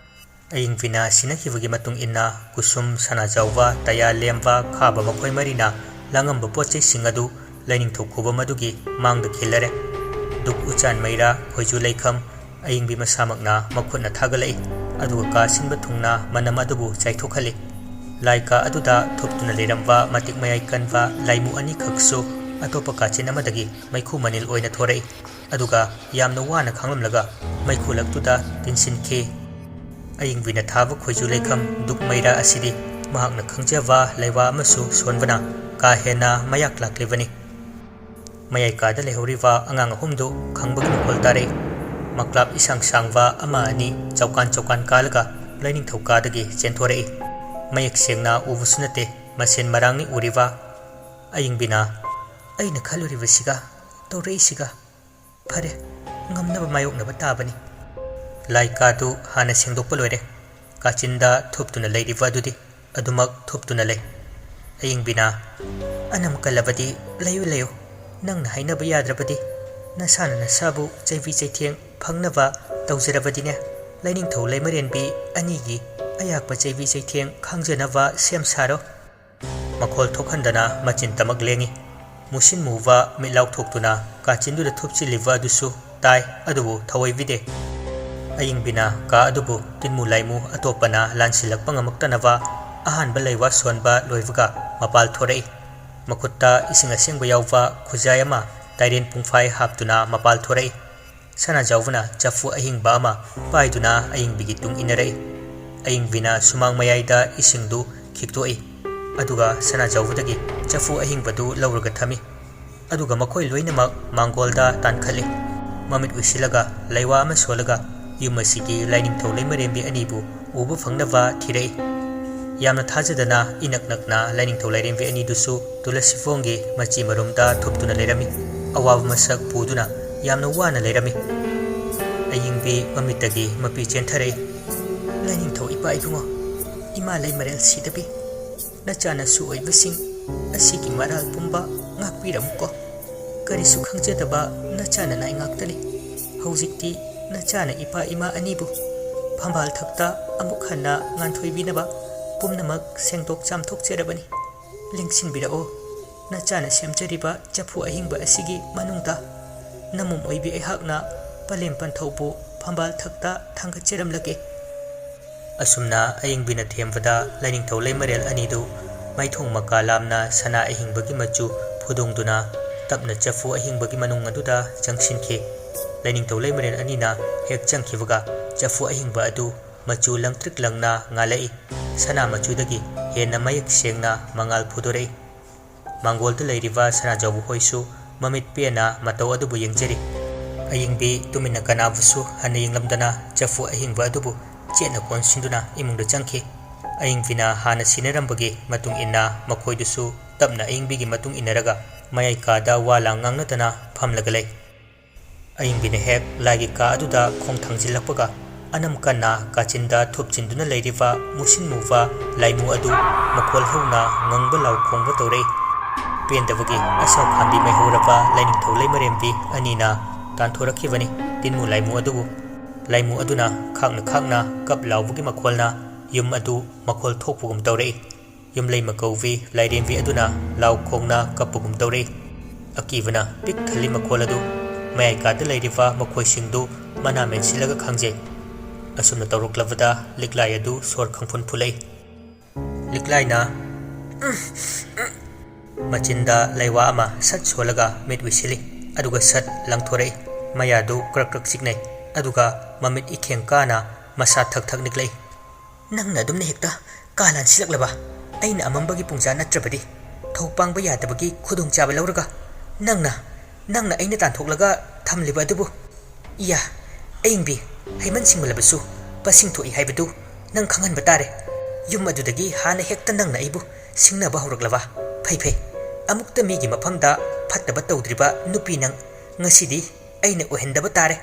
ꯑꯌꯤꯡꯕꯤꯅ ꯁꯤꯟꯅꯈꯤꯕꯒꯤ ꯃꯇꯨꯡ ꯏꯟꯅ ꯀꯨꯁꯨꯝ, ꯁꯅꯥꯖꯥꯎꯕ, ꯇꯌꯥ ꯂꯦꯝꯕ, ꯈꯥꯕ ꯃꯈꯣꯏ ꯃꯔꯤꯅ ꯂꯥꯡꯉꯝꯕ ꯄꯣꯠ ꯆꯩꯁꯤꯡ ꯑꯗꯨ ꯂꯥꯏꯅꯤꯡꯊꯧ ꯈꯨꯕꯝ ꯑꯗꯨꯒꯤ ꯃꯥꯡꯗ ꯈꯤꯜꯂꯔꯦ꯫ ꯗꯨꯛ ꯎꯆꯥꯟ ꯃꯩꯔꯥ, ꯈꯣꯏꯖꯨ ꯂꯩꯈꯝ, ꯑꯌꯤꯡꯕꯤ ꯃꯁꯥꯃꯛꯅ ꯃꯈꯨꯠꯅ ꯊꯥꯒꯠꯂꯛꯏ, ꯑꯗꯨꯒ ꯀꯥ ꯁꯤꯟꯕ ꯊꯨꯡꯅ ꯃꯅꯝ ꯑꯗꯨꯕꯨ ꯆꯥꯏꯊꯣꯛꯍꯜꯂꯤ꯫ ꯂꯥꯏ ꯀꯥ ꯑꯗꯨꯗ ꯊꯨꯞꯇꯨꯅ ꯂꯩꯔꯝꯕ ꯃꯇꯤꯛ ꯃꯌꯥꯏ ꯀꯟꯕ ꯂꯥꯏꯃꯨ ꯑꯅꯤꯈꯛꯁꯨ ꯑꯇꯣꯞꯄ ꯀꯥꯆꯤꯟ ꯑꯃꯗꯒꯤ ꯃꯩꯈꯨ ꯃꯅꯤꯜ ꯑꯣꯏꯅ ꯊꯣꯔꯛꯏ꯫ ꯑꯗꯨꯒ ꯌꯥꯝꯅ ꯋꯥꯅ ꯈꯥꯡꯂꯝꯂꯒ ꯃꯩꯈꯨ ꯂꯛꯇꯨꯗ ꯇꯤꯟꯁꯤꯟꯈꯤ꯫ ꯑꯌꯤꯡꯕꯤꯅ ꯊꯥꯕ ꯈꯣꯏꯖꯨ ꯂꯩꯈꯝ ꯗꯨꯛ ꯃꯩꯔꯥ ꯑꯁꯤꯗꯤ ꯃꯍꯥꯛꯅ ꯈꯪꯖꯕ ꯂꯩꯋꯥ ꯑꯃꯁꯨ ꯁꯣꯟꯕꯅ ꯀꯥ ꯍꯦꯟꯅ ꯃꯌꯥꯛ ꯂꯥꯛꯂꯤꯕꯅꯤ꯫ ꯃꯌꯥꯏ ꯀꯥꯗ ꯂꯩꯍꯧꯔꯤꯕ ꯑꯉꯥꯡ ꯑꯍꯨꯝꯗꯨ ꯈꯪꯕꯒꯤ ꯃꯈꯣꯜ ꯇꯥꯔꯛꯏ꯫ ꯃꯀ꯭ꯂꯥꯞ ꯏꯁꯥꯡ ꯁꯥꯡꯕ ꯑꯃ ꯑꯅꯤ ꯆꯧꯀꯥꯟ ꯆꯧꯀꯥꯟ ꯀꯥꯜꯂꯒ ꯂꯥꯏꯅꯤꯡꯊꯧ ꯀꯥꯗꯒꯤ ꯆꯦꯟꯊꯣꯔꯛꯏ꯫ ꯃꯌꯦꯛ ꯁꯦꯡꯅ ꯎꯕꯁꯨ ꯅꯠꯇꯦ, ꯃꯁꯦꯟ ꯃꯔꯥꯡꯅꯤ ꯎꯔꯤꯕ꯫ ꯑꯌꯤꯡꯕꯤꯅ, "ꯑꯩꯅ ꯈꯜꯂꯨꯔꯤꯕꯁꯤꯒ ꯇꯧꯔꯛꯏꯁꯤꯒ꯫ ꯐꯔꯦ, ꯉꯝꯅꯕ ꯃꯥꯌꯣꯛꯅꯕ ꯇꯥꯕꯅꯤ꯫" ꯂꯥꯏ ꯀꯥꯗꯨ ꯍꯥꯟꯅ ꯁꯦꯡꯗꯣꯛꯄ ꯂꯣꯏꯔꯦ꯫ ꯀꯥꯆꯤꯟꯗ ꯊꯨꯞꯇꯨꯅ ꯂꯩꯔꯤꯕ ꯑꯗꯨꯗꯤ ꯑꯗꯨꯃꯛ ꯊꯨꯞꯇꯨꯅ ꯂꯩ꯫ ꯑꯌꯤꯡꯕꯤꯅ, "ꯑꯅꯝ ꯀꯜꯂꯕꯗꯤ ꯂꯩꯌꯨ, ꯂꯩꯌꯨ꯫ ꯅꯪꯅ ꯍꯥꯏꯅꯕ ꯌꯥꯗ꯭ꯔꯕꯗꯤ, ꯅꯁꯥꯅ ꯅꯁꯥꯕꯨ ꯆꯩꯕꯤ ꯆꯩꯊꯦꯡ ꯐꯪꯅꯕ ꯇꯧꯖꯔꯕꯗꯤꯅꯦ, ꯂꯥꯏꯅꯤꯡꯊꯧ ꯂꯩꯃꯔꯦꯟꯕꯤ ꯑꯅꯤꯒꯤ ꯑꯌꯥꯛꯄ ꯆꯩꯕꯤ ꯆꯩꯊꯦꯡ ꯈꯥꯡꯖꯅꯕ ꯁꯦꯝ ꯁꯥꯔꯣ꯫" ꯃꯈꯣꯜ ꯊꯣꯛꯍꯟꯗꯅ ꯃꯆꯤꯟ ꯇꯃꯛ ꯂꯦꯡꯏ꯫ ꯃꯨꯁꯤꯟ ꯃꯨꯕ ꯃꯤꯠ ꯂꯥꯎꯊꯣꯛꯇꯨꯅ ꯀꯥꯆꯤꯟꯗꯨꯗ ꯊꯨꯞꯆꯤꯜꯂꯤꯕ ꯑꯗꯨꯁꯨ ꯇꯥꯏ, ꯑꯗꯨꯕꯨ ꯊꯋꯥꯏ ꯕꯤꯗꯦ꯫ ꯑꯌꯤꯡꯕꯤꯅ ꯀꯥ ꯑꯗꯨꯕꯨ ꯇꯤꯟꯃꯨ ꯂꯥꯏꯃꯨ ꯑꯇꯣꯞꯄꯅ ꯂꯥꯟꯁꯤꯜꯂꯛꯄ ꯉꯝꯃꯛꯇꯅꯕ ꯑꯍꯥꯟꯕ ꯂꯩꯋꯥ ꯁꯣꯟꯕ ꯂꯣꯏꯕꯒ ꯃꯄꯥꯜ ꯊꯣꯔꯛꯏ꯫ ꯃꯈꯨꯠꯇ ꯏꯁꯤꯡ ꯑꯁꯦꯡꯕ ꯌꯥꯎꯕ ꯈꯨꯖꯥꯏ ꯑꯃ ꯇꯥꯏꯔꯦꯟ ꯄꯨꯡꯐꯥꯏ ꯍꯥꯞꯇꯨꯅ ꯃꯄꯥꯜ ꯊꯣꯔꯛꯏ꯫ ꯁꯅꯥꯖꯥꯎꯕꯅ ꯆꯐꯨ ꯑꯍꯤꯡꯕ ꯑꯃ ꯄꯥꯏꯗꯨꯅ ꯑꯌꯤꯡꯕꯤꯒꯤ ꯇꯨꯡ ꯏꯟꯅꯔꯛꯏ꯫ ꯑꯌꯤꯡꯕꯤꯅ ꯁꯨꯃꯥꯡ ꯃꯌꯥꯏꯗ ꯏꯁꯤꯡꯗꯨ ꯈꯤꯛꯇꯣꯛꯏ, ꯑꯗꯨꯒ ꯁꯅꯥꯖꯥꯎꯕꯗꯒꯤ ꯆꯐꯨ ꯑꯍꯤꯡꯕꯗꯨ ꯂꯧꯔꯒ ꯊꯝꯃꯤ꯫ ꯑꯗꯨꯒ ꯃꯈꯣꯏ ꯂꯣꯏꯅꯃꯛ ꯃꯥꯡꯒꯣꯜꯗ ꯇꯥꯟꯈꯠꯂꯤ꯫ ꯃꯃꯤꯠ ꯎꯏꯁꯤꯜꯂꯒ ꯂꯩꯋꯥ ꯑꯃ ꯁꯣꯜꯂꯒ ꯌꯨꯝ ꯑꯁꯤꯒꯤ ꯂꯥꯏꯅꯤꯡꯊꯧ ꯂꯩꯃꯔꯦꯝꯕꯤ ꯑꯅꯤꯕꯨ ꯎꯕ ꯐꯪꯅꯕ ꯊꯤꯔꯛꯏ꯫ ꯌꯥꯝꯅ ꯊꯥꯖꯗꯅ ꯏꯅꯛ ꯅꯛꯅ ꯂꯥꯏꯅꯤꯡꯊꯧ ꯂꯥꯏꯔꯦꯝꯕꯤ ꯑꯅꯤꯗꯨꯁꯨ ꯇꯨꯂꯁꯤꯕꯣꯡꯒꯤ ꯃꯆꯤ ꯃꯔꯨꯝꯗ ꯊꯨꯞꯇꯨꯅ ꯂꯩꯔꯝꯃꯤ꯫ ꯑꯋꯥꯕ ꯃꯁꯛ ꯄꯨꯗꯨꯅ ꯌꯥꯝꯅ ꯋꯥꯅ ꯂꯩꯔꯝꯃꯤ꯫ ꯑꯌꯤꯡꯕꯤ ꯃꯃꯤꯠꯇꯒꯤ ꯃꯄꯤ ꯆꯦꯟꯊꯔꯛꯏ꯫ "ꯂꯥꯏꯅꯤꯡꯊꯧ ꯏꯄꯥ ꯏꯕꯨꯡꯉꯣ, ꯏꯃꯥ ꯂꯩꯃꯔꯦꯜ ꯁꯤꯗꯕꯤ, ꯅꯆꯥꯅꯁꯨ ꯑꯣꯏꯕꯁꯤꯡ ꯑꯁꯤꯒꯤ ꯃꯔꯥꯜ ꯄꯨꯝꯕ ꯉꯥꯛꯄꯤꯔꯝꯃꯨꯀꯣ꯫ ꯀꯔꯤꯁꯨ ꯈꯪꯖꯗꯕ ꯅꯆꯥꯅ ꯅꯥꯏ ꯉꯥꯛꯇꯅꯤ꯫ ꯍꯧꯖꯤꯛꯇꯤ ꯅꯆꯥꯅ ꯏꯄꯥ ꯏꯃꯥ ꯑꯅꯤꯕꯨ ꯐꯝꯕꯥꯜ ꯊꯛꯇ ꯑꯃꯨꯛ ꯍꯟꯅ ꯉꯥꯟꯊꯣꯏꯕꯤꯅꯕ ꯄꯨꯝꯅꯃꯛ ꯁꯦꯡꯗꯣꯛ ꯆꯥꯝꯊꯣꯛꯆꯔꯕꯅꯤ꯫ ꯂꯦꯡꯁꯤꯟꯕꯤꯔꯛꯑꯣ꯫ ꯅꯆꯥꯅ ꯁꯦꯝꯖꯔꯤꯕ ꯆꯐꯨ ꯑꯍꯤꯡꯕ ꯑꯁꯤꯒꯤ ꯃꯅꯨꯡꯗ ꯅꯃꯝ ꯑꯣꯏꯕꯤ ꯑꯩꯍꯥꯛꯅ ꯄꯂꯦꯝ ꯄꯟꯊꯧꯕꯨ ꯐꯝꯕꯥꯜ ꯊꯛꯇ ꯊꯥꯡꯒꯠꯆꯔꯝꯂꯒꯦ꯫" ꯑꯁꯨꯝꯅ ꯑꯌꯤꯡꯕꯤꯅ ꯊꯦꯝꯕꯗ ꯂꯥꯏꯅꯤꯡꯊꯧ ꯂꯩꯃꯔꯦꯜ ꯑꯅꯤꯗꯨ ꯃꯥꯏꯊꯣꯡ ꯃꯀꯥ ꯂꯥꯝꯅ ꯁꯅꯥ ꯑꯍꯤꯡꯕꯒꯤ ꯃꯆꯨ ꯐꯨꯗꯣꯡꯗꯨꯅ ꯇꯞꯅ ꯆꯐꯨ ꯑꯍꯤꯡꯕꯒꯤ ꯃꯅꯨꯡ ꯑꯗꯨꯗ ꯆꯪꯁꯤꯟꯈꯤ꯫ ꯂꯥꯏꯅꯤꯡꯊꯧ ꯂꯩꯃꯔꯦꯜ ꯑꯅꯤꯅ ꯍꯦꯛ ꯆꯪꯈꯤꯕꯒ ꯆꯐꯨ ꯑꯍꯤꯡꯕ ꯑꯗꯨ ꯃꯆꯨ ꯂꯪꯇ꯭ꯔꯤꯛ ꯂꯪꯅ ꯉꯥꯜꯂꯛꯏ꯫ ꯁꯅꯥ ꯃꯆꯨꯗꯒꯤ ꯍꯦꯟꯅ ꯃꯌꯦꯛ ꯁꯦꯡꯅ ꯃꯉꯥꯜ ꯐꯨꯗꯣꯔꯛꯏ꯫ ꯃꯥꯡꯒꯣꯜꯗ ꯂꯩꯔꯤꯕ ꯁꯅꯥꯖꯥꯎꯕ ꯍꯣꯏꯁꯨ ꯃꯃꯤꯠ ꯄꯦꯟꯅ ꯃꯇꯧ ꯑꯗꯨꯕꯨ ꯌꯦꯡꯖꯔꯤ꯫ ꯑꯌꯤꯡꯕꯤ ꯇꯨꯃꯤꯟꯅ ꯀꯅꯥꯕꯨꯁꯨ ꯍꯟꯅ ꯌꯦꯡꯂꯝꯗꯅ ꯆꯐꯨ ꯑꯍꯤꯡꯕ ꯑꯗꯨꯕꯨ ꯆꯦꯠꯅ ꯀꯣꯟꯁꯤꯟꯗꯨꯅ ꯏꯃꯨꯡꯗ ꯆꯪꯈꯤ꯫ ꯑꯌꯤꯡꯕꯤꯅ ꯍꯥꯟꯅ ꯁꯤꯟꯅꯔꯝꯕꯒꯤ ꯃꯇꯨꯡ ꯏꯟꯅ ꯃꯈꯣꯏꯗꯨꯁꯨ ꯇꯞꯅ ꯑꯌꯤꯡꯕꯤꯒꯤ ꯃꯇꯨꯡ ꯏꯟꯅꯔꯒ ꯃꯌꯥꯏ ꯀꯥꯗ ꯋꯥ ꯂꯥꯡ ꯉꯥꯡꯅꯗꯅ ꯐꯝꯂꯒ ꯂꯩ꯫ ꯑꯌꯤꯡꯕꯤꯅ ꯍꯦꯛ ꯂꯥꯏꯒꯤ ꯀꯥ ꯑꯗꯨꯗ ꯈꯣꯡ ꯊꯥꯡꯖꯤꯜꯂꯛꯄꯒ, ꯑꯅꯝ ꯀꯟꯅ ꯀꯥꯆꯤꯟꯗ ꯊꯨꯞꯆꯤꯟꯗꯨꯅ ꯂꯩꯔꯤꯕ ꯃꯨꯁꯤꯟ ꯃꯨꯕ ꯂꯥꯏꯃꯨ ꯑꯗꯨ ꯃꯈꯣꯜ ꯍꯧꯅ ꯉꯪꯕ ꯂꯥꯎ ꯈꯣꯡꯕ ꯇꯧꯔꯛꯏ꯫ ꯄꯦꯟꯗꯕꯒꯤ ꯑꯁꯥꯎ ꯈꯥꯝꯕꯤ ꯃꯩꯍꯧꯔꯕ ꯂꯥꯏꯅꯤꯡꯊꯧ ꯂꯩꯃꯔꯦꯝꯕꯤ ꯑꯅꯤꯅ ꯇꯥꯟꯊꯣꯔꯛꯈꯤꯕꯅꯤ ꯇꯤꯟꯃꯨ ꯂꯥꯏꯃꯨ ꯑꯗꯨꯕꯨ꯫ ꯂꯥꯏꯃꯨ ꯑꯗꯨꯅ ꯈꯥꯛꯅ ꯈꯥꯛꯅ ꯀꯞ ꯂꯥꯎꯕꯒꯤ ꯃꯈꯣꯜꯅ ꯌꯨꯝ ꯑꯗꯨ ꯃꯈꯣꯜ ꯊꯣꯛꯄꯒꯨꯝ ꯇꯧꯔꯛꯏ꯫ ꯌꯨꯝꯂꯩꯃ ꯀꯧꯕꯤ ꯂꯥꯏꯔꯦꯝꯕꯤ ꯑꯗꯨꯅ ꯂꯥꯎ ꯈꯣꯡꯅ ꯀꯞꯄꯒꯨꯝ ꯇꯧꯔꯛꯏ꯫ ꯑꯀꯤꯕꯅ ꯄꯤꯛ ꯊꯜꯂꯤ ꯃꯈꯣꯜ ꯑꯗꯨ꯫ ꯃꯌꯥꯏ ꯀꯥꯗ ꯂꯩꯔꯤꯕ ꯃꯈꯣꯏꯁꯤꯡꯗꯨ ꯃꯅꯥ ꯃꯦꯟꯁꯤꯜꯂꯒ ꯈꯥꯡꯖꯩ꯫ ꯑꯁꯨꯝꯅ ꯇꯧꯔꯛꯂꯕꯗ ꯂꯤꯛꯂꯥꯏ ꯑꯗꯨ ꯁꯣꯔ ꯈꯪꯐꯨꯟ ꯐꯨꯜꯂꯛꯏ꯫ ꯂꯤꯛꯂꯥꯏꯅ ꯃꯆꯤꯟꯗ ꯂꯩꯋꯥ ꯑꯃ ꯁꯠ ꯁꯣꯜꯂꯒ ꯃꯤꯠ ꯎꯏꯁꯤꯜꯂꯤ꯫ ꯑꯗꯨꯒ ꯁꯠ ꯂꯪꯊꯣꯔꯛꯏ꯫ ꯃꯌꯥꯗꯨ ꯀ꯭ꯔꯛ ꯀ꯭ꯔꯛ ꯆꯤꯛꯅꯩ꯫ ꯑꯗꯨꯒ ꯃꯃꯤꯠ ꯏꯈꯦꯡ ꯀꯥꯅ ꯃꯁꯥ ꯊꯛ ꯊꯛ ꯅꯤꯛꯂꯛꯏ꯫ "ꯅꯪꯅ ꯑꯗꯨꯝꯅ ꯍꯦꯛꯇ ꯀꯥ ꯂꯥꯟꯁꯤꯜꯂꯛꯂꯕ? ꯑꯩꯅ ꯑꯃꯝꯕꯒꯤ ꯄꯨꯡꯖꯥ ꯅꯠꯇ꯭ꯔꯕꯗꯤ ꯊꯧ ꯄꯥꯡꯕ ꯌꯥꯗꯕꯒꯤ ꯈꯨꯗꯣꯡꯆꯥꯕ ꯂꯧꯔꯒ ꯅꯪꯅ, ꯅꯪꯅ ꯑꯩꯅ ꯇꯥꯟꯊꯣꯛꯂꯒ ꯊꯝꯂꯤꯕ ꯑꯗꯨꯕꯨ? ꯏꯌꯥ, ꯑꯌꯤꯡꯕꯤ, ꯍꯩꯃꯟ ꯁꯤꯡꯃꯜꯂꯕꯁꯨ ꯄꯁꯤꯡ ꯊꯣꯛꯏ ꯍꯥꯏꯕꯗꯨ ꯅꯪ ꯈꯪꯍꯟꯕ ꯇꯥꯔꯦ꯫ ꯌꯨꯝ ꯑꯗꯨꯗꯒꯤ ꯍꯥꯟꯅ ꯍꯦꯛꯇ ꯅꯪꯅ ꯑꯩꯕꯨ ꯁꯤꯡꯅꯕ ꯍꯧꯔꯛꯂꯕ? ꯐꯩ, ꯐꯩ, ꯑꯃꯨꯛꯇ ꯃꯤꯒꯤ ꯃꯐꯝꯗ ꯐꯠꯇꯕ ꯇꯧꯗ꯭ꯔꯤꯕ ꯅꯨꯄꯤ ꯅꯪ꯫ ꯉꯁꯤꯗꯤ ꯑꯩꯅ ꯑꯣꯏꯍꯟꯗꯕ ꯇꯥꯔꯦ꯫